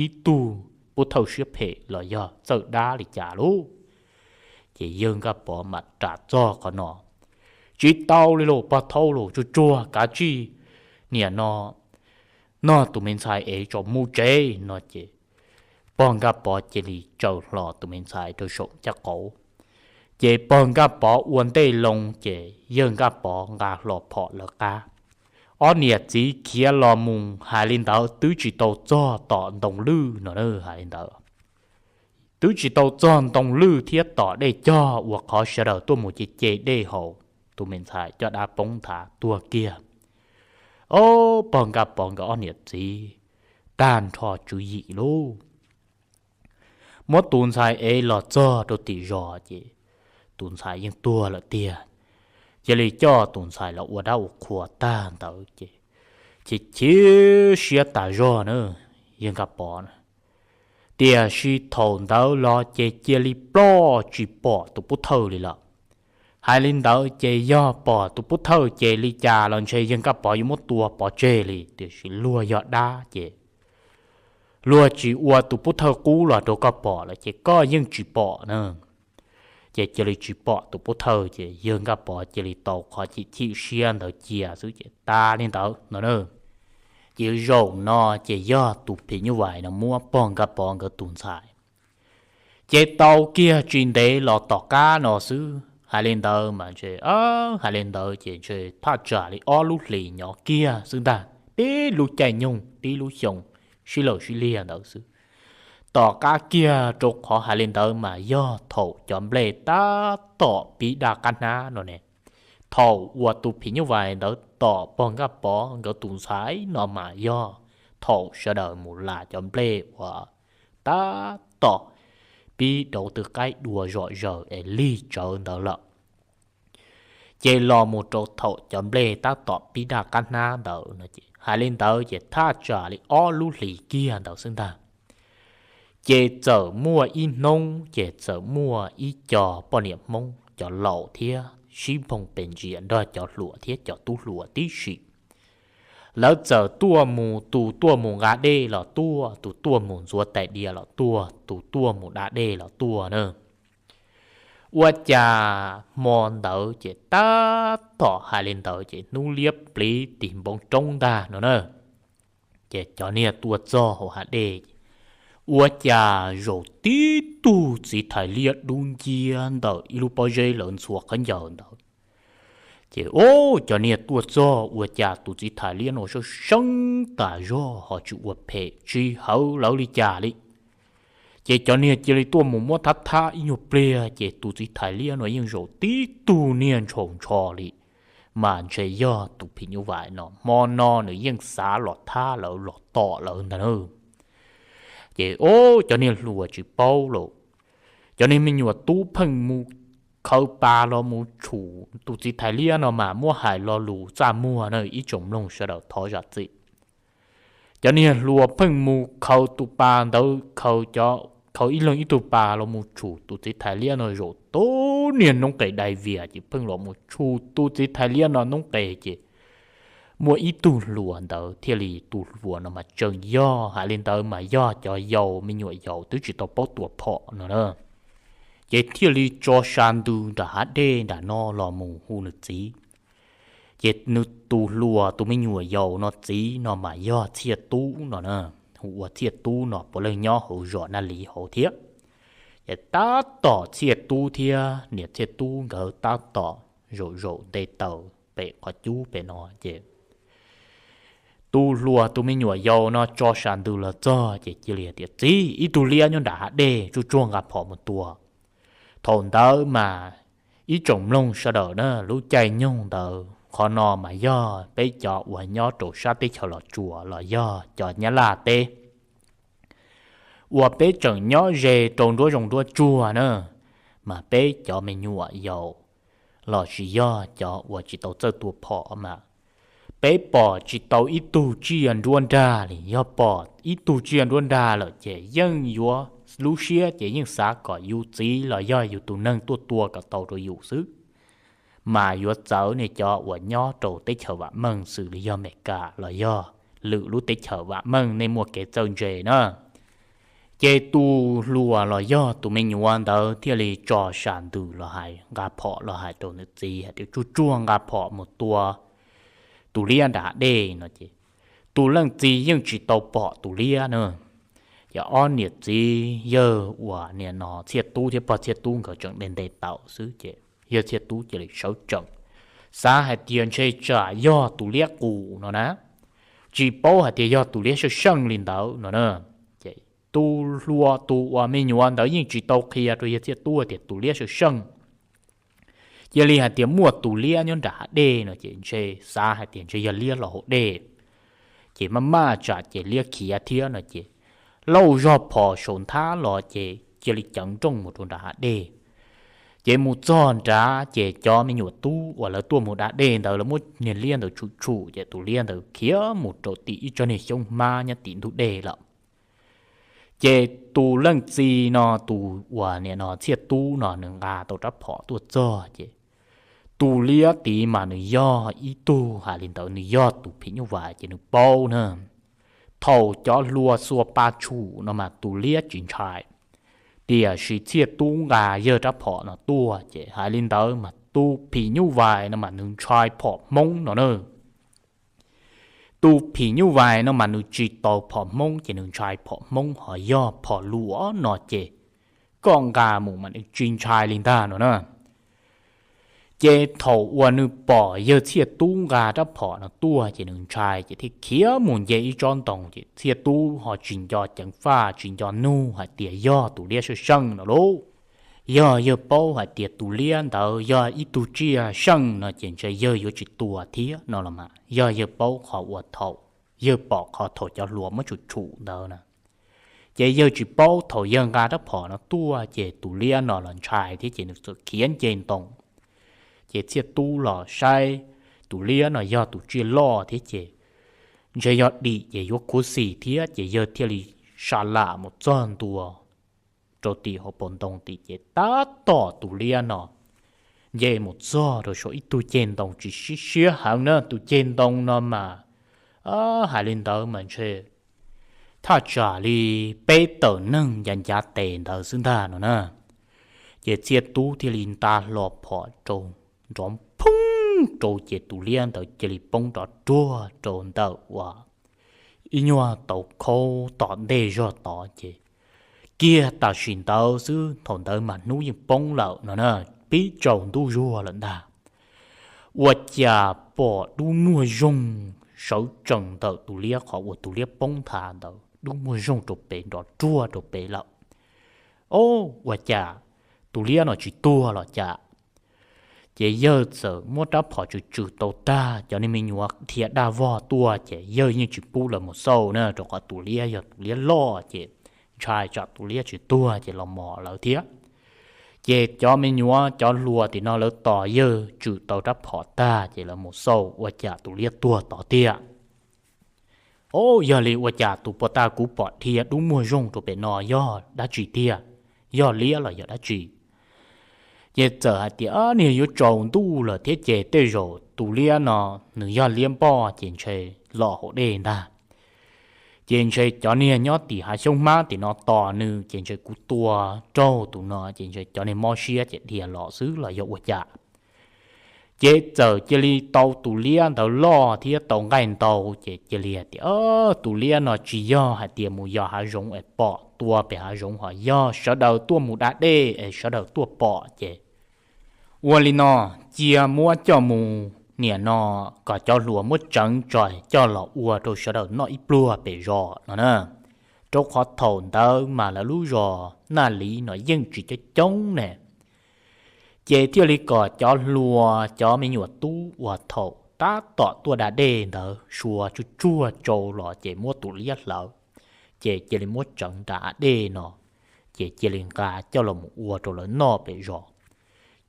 ib tug pub thawj siab phem los yog txawj dab li cas lauj. Ces yawg Nkaj Pov mam ras txog qhov no, tsis tau li los pog thaub los, tsuag tsuag kav tsij niam no noj tus me ntxhais es tso mus tsev no ces pog Nkaj Pov cia li tsaws hlo tus me ntxhais rau saum ncaj qauv. Ces pog Nkaj Pov ua ntej loo ces yawg Nkaj Pov nqa hlo phom lawv qab. Ob niam txiv khiav los mus hais li ntawd twb tsis tau txog tom ntoo lwj no na, hais li ntawd twb tsis tau txog ntoo lwj thiab tom dej cog uas qhov sawv daws tuaj mus ce ce dej haus, tus me ntxhais coj dab poob nthav tuag kiag. Ob, pog Nkaj Pov nkawd ob niam txiv tag nrho tswv yim lauj. Muab tus ntxhais ev los txog rau tim zos ces tus ntxhais yeej tuag lawm tiag. Cia li coj tus ntxhais los ua dab ua qhua tag ntawd ces chim chim siab tas zog na yawg Nkaj Pov na. Tiam sis thaum ntawd los ces cia li ploj tsis pom tus pub thawj li lawm. Hais li ntawd ces yog pom tus pub thawj ces li cas los ntshe yawg Nkaj Pov yuav muab tua pov tseg li, tiam sis luag yog dab ces luag tsis ua tus pub thawj qub los rau koj pom lawm ces koj yeej tsis pom na. Ces cia li tsis pom tus pov thawj ces yawg Nkaj Pov cia li tau qhov chim chim siab ntawd cia xwb ces tas li ntawd no na. Ces zaum no ces yog tus phim nyuj vais no muab pog Nkaj Pov nkawd tus ntxhais. Ces tau kiag tsis ntev los tom qab no xwb hais li ntawd mas ntshe, hais li ntawd ces ntshe thaj tsam li ob lub hlis nyob kiag xwb ntag, tib lub caij nyoog tib lub xyoo sib laug sib liag ntawd xwb. Tom qab kiag rau qhov hais li ntawd mas yog thaum cov nplej tab tom pib daj qab hnab no ne. Thaum uas tus phim nyuj vais ntawd tom pog Nkaj Pov nkawd tus ntxhais no mas yog thaum sawv daws mus las cov nplej uas tab tom pib dauv tw qaib dua zom zaws es lig tsawv ntawd lawm. Ces los mus rau thaum cov nplej tab tom pib daj qab hnab ntawd no ces hais li ntawd ces thaj tsam li ob lub hlis kiag ntawd xwb ntag. Ces txawm muaj ib hnub ces txawm muaj ib co poj niam Hmoob cov laus thiab sib nphoo pes ntsia nrog cov hluas thiab cov tub hluas tib si. Lawv txawm tuaj mus, tus tuaj mus nqa dej los tuaj, tus tuaj mus ntxuav tais diav los tuaj, tus tuaj mus da dej los tuaj na. Ua cas hmo ntawd ces tab tom hais li ntawd ces hnub liab pliv tig npoo roob ntag no na. Ces cov niag tuaj txog hauv hav dej, ua cas zaum tib tug txiv thais liab dub nciab ntawm ib lub pob zeb lawv ntxhua khaub ncaws ntawd. Ces o, cov niag tuaj txog ua cas tus txiv thais liab no seeb seeb tas zog ho tsis ua phem tsis hawv lawv li cas li. Ces cov niag cia li tuaj mus muab thab thab ib nyuag pliag ces tus txiv thais liab no yeej zaum tib tug niag ntshaus ntsho li, mas ntshe yog tus phim nyuj vais no hmo no nws yeej xav los thab lawv los tom lawv ntag na. Ces o, cov niag hluas tsis paub los, cov niag me nyuam tub pheej mus khaws pas los mus tshum tus txiv thais liab no mas muab hais lo lus txaj muag na ib tsoom mloog sawv daws thov zam txim. Cov niag hluas pheej mus khaws tus pas ntawd, khaws ib leeg ib tug pas los mus tshum tus txiv thais liab no zaum tib niag noob qes dai vias ces pheej los mus tshum tus txiv thais liab no noob qes ces muaj ib tug hluas ntawd thiaj li, tus hluas no mas tseem yog hais li ntawd mas yog cov yaus me nyuam yaus twb tsis tau paub tua phom no na. Ces thiaj li tso sa ntws nram hav dej nram no los mus hu nws txiv. Ces nws tus hluas tus me nyuam yaus no txiv no mas yog Txhiaj Tub no na, hu ua Txhiaj Tub no puav leej nyob hauv zos Naj Liv hauv thiab. Ces tab tom Txhiaj Tub thiab niam Txhiaj Tub nkawd tab tom zaum zaum nte taws pem qhov cub pem no ces tus hluas tus me nyuam yaus no tso sa ntws los txog ces cia li tias, Txiv, ib tug liab nyob nram hav dej tsuj tsuag nqa phom mus tua. Thaum ntawd mas ib tsoom mloog sawv daws na, lub caij nyoog ntawd qhov no mas yog peb cov uas nyob rau sab teb chaws Los Tsuas los yog cov Nyab Laj teb uas peb tseem nyob ze rau nruab zoov nruab tsuag na, mas peb cov me nyuam yaus los sis yog cov uas tsis tau txawj tua phom mas peb pom tsis tau ib tug tsiaj nruab nrag li. Yog pom ib tug tsiaj nruab nrag lawm ces yeej yuav lub siab ces yeej xav kom yus txiv los yog yus tus neeg tuaj tua kom tau rau yus xwb. Mas yuav txawv nej cov uas nyob rau teb chaws vam meej xws li yog Amelikas los yog lwm lub teb chaws vam meej nej muaj kev txawj ntse na. Ces tus hluas los yog tus me nyuam ntawd thiaj li tso sa ntws los hais, nqa phom los hais rau nws txiv hais tias, Tsuj tsuag nqa phom mus tua tus liab nram hav dej no ces tus leej txiv yeej tsis tau pom tus liab na. Ces ob niam txiv yawg uas niam no Txhiaj Tub thiab pog Txhiaj Tub nkawd tseem nte nte taws xwb ces yawg Txhiaj Tub cia li sawv tsees, xav hais tias ntshe tsam yog tus liab qus no na, tsis paub hais tias yog tus liab seej seej li ntawd no na. Ces tus hluas tus uas me nyuam ntawd yeej tsis tau qhia rau yawg Txhiaj Tub tias tus liab seej seej. Cia li hais tias muaj tus liab nyob nram hav dej no ces ntshe xav hais tias ntshe yog liab los haus dej, ces maj maj tsam ces liab khiav thiab no ces lauj zog phom saum nthab los ces cia li ceev nrooj mus rau nram hav dej. Ces mus txog nrad ces cov me nyuam tub uas lawv tuaj mus da dej ntawd lawv muab niag liab ntawd tshum tshum ces tus liab ntawd khiav mus rau tim ib tsob niag xyoob hmab nyob tim ntug dej lawm. Ces tus leej txiv no, tus uas niam no Txhiaj Tub no nws nqa tau rab phom tuaj txog ces tus liab tid mas nws yog ib tug hais li ntawd nws yog tus phim nyuj vais ces nws paub na. Thaum cov hluas xuas pa tshum no mas tus liab tsis ntshai, Tiam sis Txhiaj Tub nqa yawg rab phom no tuaj ces hais li ntawd mas tus phim nyuj vais no mas nws ntshai phom Hmoob no na. Tus phim nyuj vais no mas nws tsis tau phom Hmoob ces nws ntshai phom Hmoob, ho yog phom luam no ces koj nqa mus mas nws tsis ntshai li ntag no na. Ces thaum uas nws pom yawg Txhiaj Tub nqa rab phom no tuaj ces nws ntshai ces thiaj khiav mus nce ib tsob ntoo ces Txhiaj Tub ho tsis nco ceev faj tsis nco nug hais tias yog tus liab seej seej no lauj. Yog yawg paub hais tias tus liab ntawd yog ib tug tsiaj seej no ces ntshe yawg yuav tsis tua thiab no los mas yog yawg paub qhov uas thaum yawg pom qhov thaum cov hluas muab tshum tshum ntawd na. Ces yawg tsis paub thaum yawg nqa rab phom no tuaj ces tus liab no los ntshai thiab ces nws txawm khiav nce ntoo. Ces Txhiaj Tub los saib tus liab no yog tus tsiaj loj thiab ces ntshe yog dim ces yuav khuv xim thiab ces yawg thiaj li sa lam mus txog ntua rau tim hauv paus ntoo tim ces tab tom tus liab no nce mus txog rau saum ib tug ceg ntoo tsis sib siab heev na. Tus ceg ntoo no mas hais li ntawd mas ntshe thaj tsam li peb tawm neeg ncav ncav tes ntawd xwb ntag no na. Ces Txhiaj Tub thiaj li nta hlo phom rau nrov phoob rau ces tus liab ntawd cia li poob rov ruag rau ntawm uas ib nyuag tauv khaub tom ntej zog tod ces kiag tam sim ntawd xwb, thaum ntawd mas hnub yeej poob lawm no na, pib tsaus ntuj zuag lawm ntag. Ua cas pom dub muag zoog sawv tsees ntawm tus liab qhov uas tus liab poob nthav ntawd, dub muag zoog rau pem nrov ruag rau pem lawm. Ob, ua cas tus liab no tsis tuag los cas? Ces yawg txawm muab rab phom tswm tswm tau tag, cov niag me nyuam dhia daj vog tuaj ces yawg yeej tsis pub lawv mus xauj na, rau qhov tus liab yog tus liab loj ces ntshai tsam tus liab tsis tuag ces los mos lawv thiab. Ces cov me nyuam cov hluas tim no lawv tos yawg tswm tau rab phom tag ces lawv mus xauj ua cas tus liab tuag tod tiag. Ob, yog li ua cas tus puag ta kuv pom dhia dub muag zoog rau pem no yog dab tsi tiag? Yog liab los yog dab tsi? Ces txawm hais tias niag yuav tsaus ntuj lawm thiab ces tej zaum tus liab no nws yog liab npoj ces ntshe los hauv dej ntag. Ces ntshe cov niag nyob tim hav xyoob hmab tim no tos nws ces ntshe kuv tua raug tus no ces ntshe cov niag mob siab ces dhia los xwb los yog ua cas. Ces txawm cia li tau tus liab ntawd loj thiab tau nqaij ntau ces cia li hais tias tus liab no tsis yog hais tias mus yos hav zoov es pom tua pem hav zoov, ho yog sawv daws tuaj mus da dej es sawv daws tuaj pom ces ua li no, cia muab coj mus niam no, kom cov hluas muab tseev tso coj los ua rau sawv daws noj ib pluag pem zos no na. Rau qhov thaum ntawd mas lawv lub zos Naj Liv no yeej tsis coob coob ne. Ces thiaj li kom cov hluas cov me nyuam tub uas thaum tab tom tuaj da dej ntawd suav tsuag tsuag tsau los ces muab tus liab hlawv, ces cia li muab tseev nram hav dej no, ces cia li nqa coj los mus ua rau lawv noj pem zos.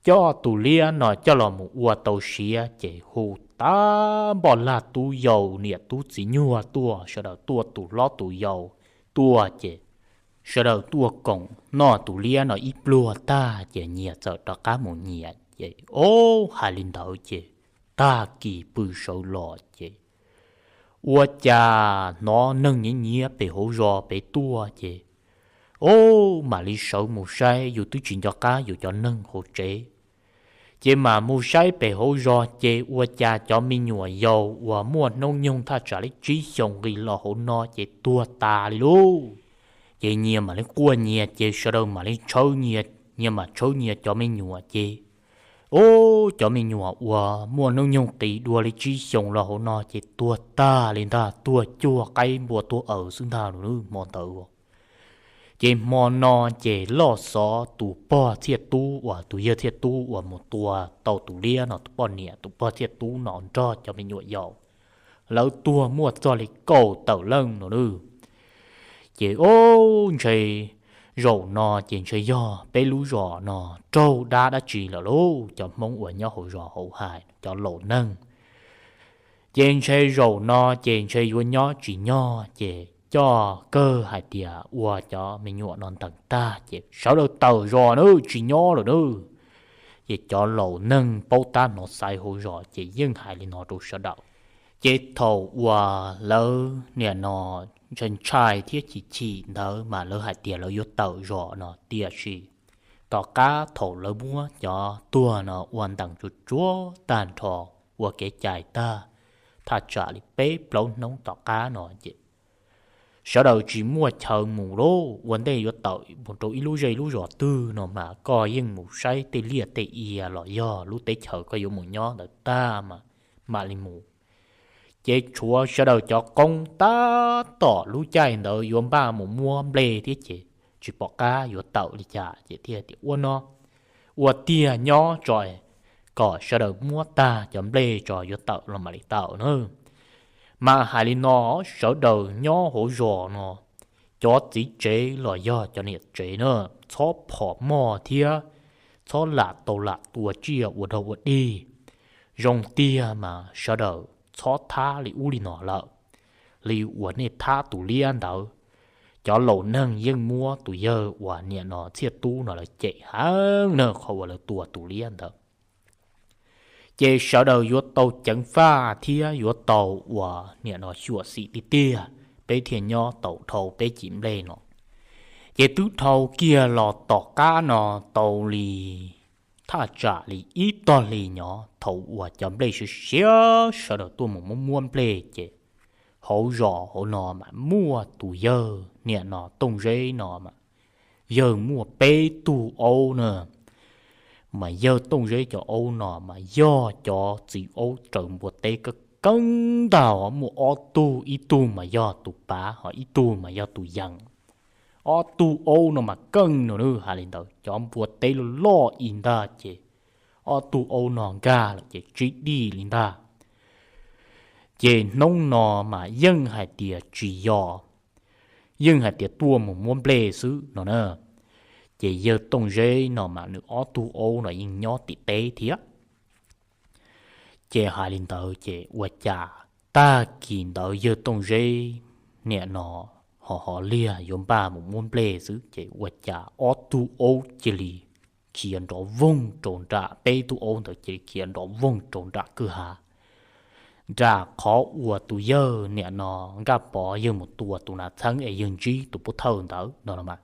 Coj tus liab no coj los mus ua tau siav ces hu tag npoj lag tub yau niam tub txiv nyuag tuaj, sawv daws tuaj tus hlob tus yau tuaj ces sawv daws tuaj koom noj tus liab no ib pluag tag ces nyias txawm rov qab mus nyias ces ob, hais li ntawd ces tag kis pw sawv los ces ua cas hnov neeg nyiav nyiav pem hauv zos pem tuaj ces ob, mam li sawv mus saib, yus twb tsis nco qab yus cov neeg hauv tsev. Ces mam mus saib pem hauv zos ces ua cas cov me nyuam yaus uas muaj hnub nyoog thaj tsam li tsib xyoos nqis los hauv no ces tuag tas li lauj. Ces nyias mam li quaj nyias ces sawv daws mam li tshawb nyias, nyias mam tshawb nyias cov me nyuam ces ob, cov me nyuam uas muaj hnub nyoog qis dua li tsib xyoos los hauv no ces tuag tag li ntag, tuag cuag qaib npua tuag aws xwb ntag lauj hmo ntawd. Ces hmo no ces loj xov tus pog Txhiaj Tub uas tus yawg Txhiaj Tub uas mus tua tau tus liab no tus poj niam, tus pog Txhiaj Tub no nrog cov me nyuam yaus, lawv tuag muaj txog li kaum tawm leej no lauj. Ces ob, ntshe zaum no ces ntshe yog peb lub zos no raug dab dab tsi lawm lauj, cov Hmoob uas nyob hauv zos hauv hais cov laus neeg. Ces ntshe zaum no ces ntshe yuav nyob tsis nyob ces coj kawg hais tias ua cov me nyuam no ntees tag ces sawv daws tawm zos na, tsis nyob lawm na. Ces cov laus neeg paub tab hnov xaiv hauv zos ces yeej hais li no rau sawv daws. Ces thaum uas lawv niam no ntshai ntshai thiab chim chim ntawd mas lawv hais tias lawv yuav tawm zos no, tiam sis tom qab thaum lawv muab cov tuag no ua ntees tsuag tsuag tag nrho, ua kev cai tag, thaj tsam li peb plaub hnub tom qab no ces sawv daws tsis muaj chaw mus lauj, ua ntej yuav tawm mus rau ib lub zej lub zos twg no mas koj yeej mus saib tej liaj tej ia los yog lub teb chaws koj yuav mus nyob ntawd tag mas mam li mus. Ces tshuav sawv daws cov qoob tab tom lub caij ntawd yuav npaj mus muab nplej thiab ces tsis pom qab yuav tawm li cas ces thiaj tias ua no, ua tiag nyob tso, kom sawv daws muab tag cov nplej tso yuav tawm los mam li tawm na. Mas hais li no, sawv daws nyob hauv zos no, cov txiv tsev los yog cov niam tsev na, txhob phom moj thiab txhob lam tau lam tua tsiaj ua dog ua dig. Zoo tiag mas sawv daws txhob thab li ub li no lawm, li uas nej thab tus liab ntawd. Cov laus neeg yeej muab tus yawg uas niam no Txhiaj Tub no lawv cem heev na qhov uas lawv tua tus liab ntawd. Ces sawv daws yuav tau ceev faj thiab yuav tau uas niam no xyuam xim tiag tiag, peb thiaj nyob tau dhau peb cim nplej no. Ces twb dhau kiag los tom qab no tau li thaj tsam li ib tog hli nyob thaum uas cov nplej siav siav sawv daws tuaj mus muab muab nplej ces hauv zos hauv no mas muaj tus yawg niam no Tooj Zeb no mas yawg muaj peb tug aub na. Mas yawg Tooj Zeb cov aub no mas yog cov txiv aub raws npua teb kawg keeb ntag, muaj ob tug, ib tug mas yog tus pav ho ib tug mas yog tus yees. Ob tug aub no mas keej no, hais li ntawd cov npua teb loj loj ib ntag ces ob tug aub no nkag lawm ces tsib dij li ntag. Ces hnub no mas yeej hais tias tsis yog, yeej hais tias tuaj mus muab nplej xwb no na. Ces yawg Tooj Zeb no mas nws ob tug aub no yeej nyob tim teb thiab. Ces hais li ntawd ces ua cas tag kis ntawd yawg Tooj Zeb niam no ho ho liag yuav npaj mus muab nplej xwb ces ua cas ob tug aub cia li khiav nrov voog rau nram, peb tug aub ntawd cia li khiav nrov voog rau nram kwj ha, nram qhov uas tus yawg niam no Nkaj Pov yawg mus tua tus nas txheeb es yawg ntsib tus pov thawj ntawd no los mas.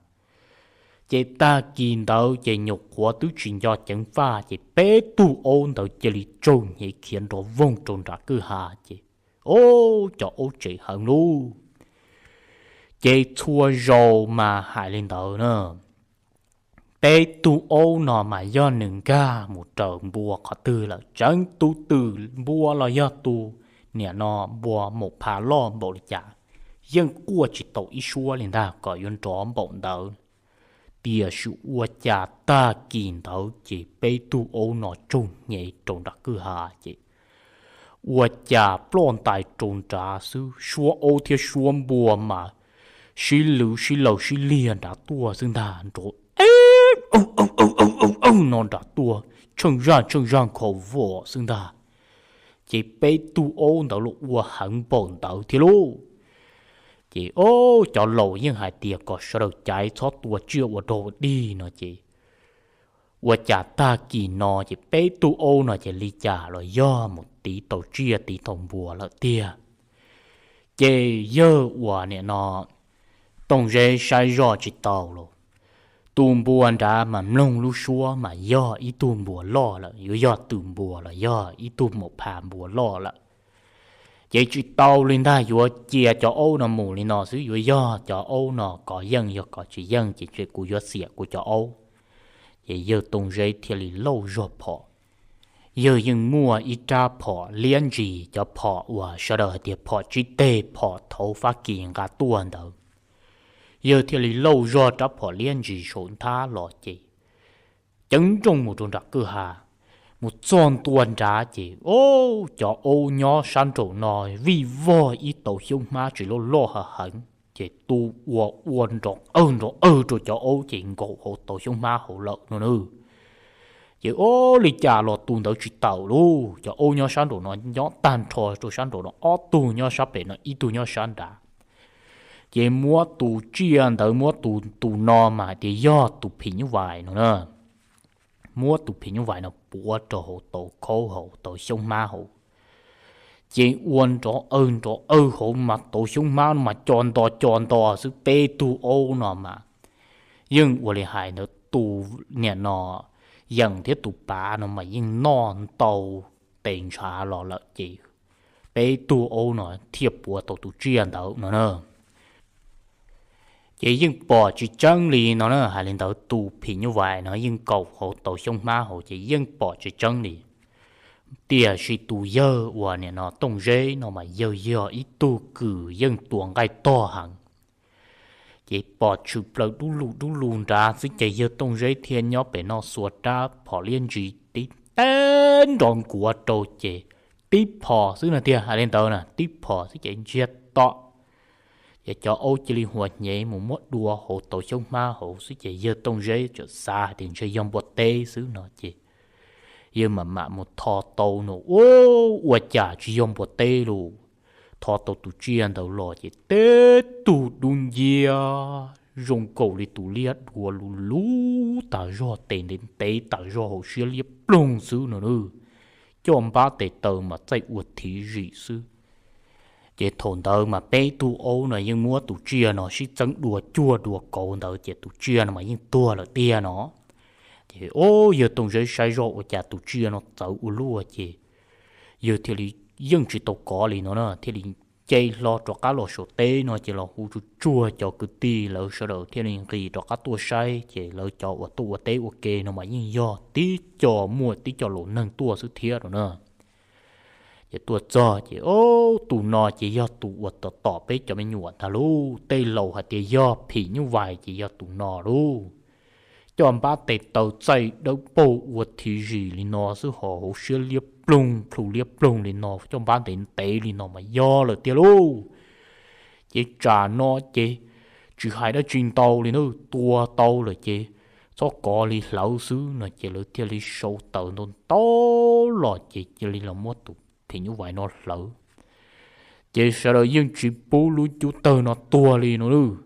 Ces tag kis ntawd ces nyuam qhuav twb tsis nco ceev faj ces peb tug aub ntawd cia li tsaug hnyev khiav nrov voog rau nram kwj ha ces, o, cov aub tsem heev lauj. Ces txhua zaus mas hais li ntawd na, peb tug aub no mas yog nws nkag mus raws npua qhov twg lawm, tseev tus twm npua los yog tus niam no npua maum pha loj npaum li cas, yeej quaj tsis tau ib suab li ntag kom yuav nrov npaum ntawd. Tiam sis ua cas tag kis ntawd ces peb tug aub no tsaug hnyev rau nram kwj ha ces ua cas ploj ntais rau nrad xwb, suab aub thiab suab npua mas sib lwv sib laws sib liag nrad tuaj xwb ntag, nrov eej eej eej eej no nrad tuaj tsheej zaj tsheej zaj nkhaus vos xwb ntag. Ces peb tug aub ntawd los ua heev npaum ntawd thiab lauj. Ces o, cov laus yeej hais tias kom sawv daws caiv txhob tua tsiaj ua dog ua dig no ces ua cas tag kis no ces peb tug aub no ces li cas los yog mus tiv tau tsiaj tiv tau npua lawm tiag. Ces yawg uas niam no Tooj Zeb saib zoj tsis tau los, tus npua nrad mas mloog lub suab mas yog ib tug npua loj lawm, yuav yog twm npua los yog ib tug maum pha npua loj lawm. Ces tsis tau li ntag, yuav cia cov aub no mus li no xwb, yuav yog cov aub no kov yeej yog kov tsis yeej ces kuv yuav xiam kuv cov aub. Ces yawg Tooj Zeb thiaj li lauj zog phom. Yawg yeej muaj ib rab phom liab ntsis, cov phom uas sawv daws hais tias phom tsib teg, phom thaum Fab Kis nqa tuaj ntawd. Yawg thiaj li lauj zog rab phom liab ntsis saum nthab los ces ceev nrooj mus rau nram kwj ha. Mus txog ntua nrad ces o, cov aub nyob sab nraum no vij vog ib tauv xyoob hmab tsis loj loj ha heev ces tu ua ua nrov awg nrov awg rau cov aub ces nkaum hauv tauv xyoob hmab hauv lawm no na. Ces o, li cas los tus ntawd tsis tawm lauj, cov aub nyob sab nraum no nyob tag nrho rau sab nraum no, ob tug nyob sab pem no ib tug nyob sab nrad. Ces muab tus tsiaj ntawd, muab tus tus no mas hais tias yog tus phim nyuj vais no na, muab tus phim nyuj vais no puav rau hauv tauv khaub hauv tauv xyoob hmab hauv. Ces ua nrov awg nrov awg hauv mas tau xyoob hmab no mas co nto co nto xwb, peb tug aub no mas yeej ua li hais ntawd, tus niam no yeem thiab tus pav no mas yeej noj ntau tes ntshav los lawm ces peb tug aub no thiaj puav tau tus tsiaj ntawd no na. Ces yeej pom tsis tseeb li no na, hais li ntawd tus phim nyuj vais no yeej kaum hauv tau xyoob hmab hauv ces yeej pom tsis tseeb li. Tiam sis tus yawg uas niam no Tooj Zeb no mas yawg yog ib tug kws yeej tua nqaij tog heev. Ces pom tshwm plaws dub lug dub lug nrad xwb ces yawg Tooj Zeb thiaj nyob pem no xuas rab phom liab ntsis tib teb nrov nkuav rau ces tib phom xwb no tiag, hais li ntawd na, tib phom xwb ces ntsiag to. Ces cov aub cia li huas hnyev mus muab dua hauv tau xyoob hmab hauv xwb ces yawg Tooj Zeb txawm xav hais tias ntshe yog npua teb xwb no ces yawg mam mam mus tho tau no, ua cas tsis yog npua teb lus. Tho tau tus tsiaj ntawd los ces teb tug dub nciab zoo nkaus li tus liab dua lus lub tas zog, tes ntev ntev tas zog, hauv siab liab ploog xwb no na. Coj npab tes taw mas txaij ua thiv zim xwb. Ces thaum ntawd mas peb tug aub no yeej muab tus tsiaj no sib txeeb dua cuag dua kauv ntawd ces tus tsiaj no mas yeej tuag lawm tiag no. Ces o, yawg Tooj Zeb saib zoj ua cas tus tsiaj no txawv ua luaj ces yawg thiaj li yeej tsis tau kov li no na, thiaj li nce hlo rov qab los saum teb no ces los hu tsuag tsuag cov kwv tij lawv sawv daws thiaj li nqis rov qab tuaj saib ces lawv cov uas tuaj ua teb ua ke no mas yeej yog tib co muaj tib co laus neeg tuaj xwb thiab no na. Ces tuaj txog ces o, tus no ces yog tus uas tom tom peb cov me nyuam ntag lauj, tej laus hais tias yog phim nyuj vais ces yog tus no lauj. Coj npab tes taw txaij dawb paug ua thiv zim li no xwb, ho hauv siab liab ploog plhu liab ploog li no, coj npab ntev ntev li no mas yog lawm tiag lauj. Ces tsam no ces tsis hais dab tsi ntau li na, tua tau lawm ces txhob kov li hlawv xwb no ces lawv thiaj li sau taws ntau ntau los ces cia li los muab tus phim nyuj vais no hlawv. Ces sawv daws yeej tsis pub lub cub tawg no tuag li no lawm.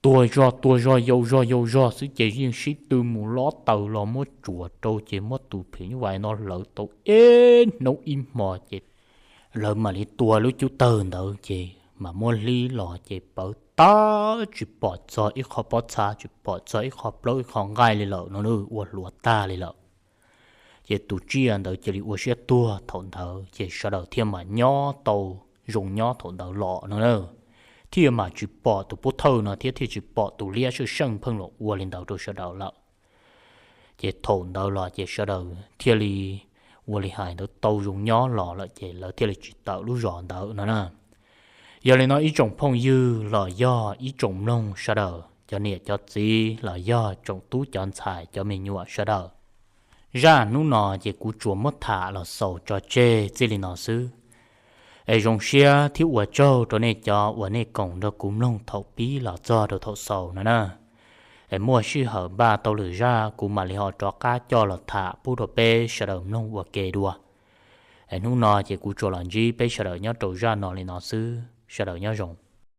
Tuag zog tuag zog yau zog yau zog xwb ces yeej sib tw mus lob taws los muab tsuam rau ces muab tus phim nyuj vais no hlawv tau ib hnub ib hmo ces lawv mam li tua lub cub tawg ntawd ces mam muab hlib los ces pawv tag, tsis pom txog ib qho pob txha, tsis pom txog ib qho plaub ib qho nqaij li lawm no, ua hluav tag li lawm. Ces tus tsiaj ntawd cia li ua siab tuag thaum ntawd ces sawv daws thiaj mam nyob tau zoo nyob thaum ntawd los no na. Thiaj mam tsis pom tus pov thawj no thiab thiaj tsis pom tus liab sawj seej pheej los ua li ntawd rau sawv daws lawm. Ces thaum ntawd los ces sawv daws thiaj li ua li hais ntawd tau zoo nyob los lawm ces lawv thiaj li tsis tawm lub zos ntawd no na. Yog li no ib tsoom phooj ywg los yog ib tsoom mloog sawv daws, cov niam cov txiv los yog tsoom tub cov ntxhais cov me nyuam sawv daws, zaj hnub no ces kuv tsuas muab tham los xaus tso tseg txij li no xwb. Es zoo siab thiab ua tsaug rau nej cov uas nej koom nrog kuv mloog thaum pib los txog rau thaum xaus no na. Es muaj sij hawm npaj tau lwm zaj kuv mam li ho rov qab coj los tham pub rau peb sawv daws mloog ua ke dua. Es hnub no ces kuv tsuas los ntsib peb sawv daws nyob rau zaj no li no xwb, sawv daws nyob zoo.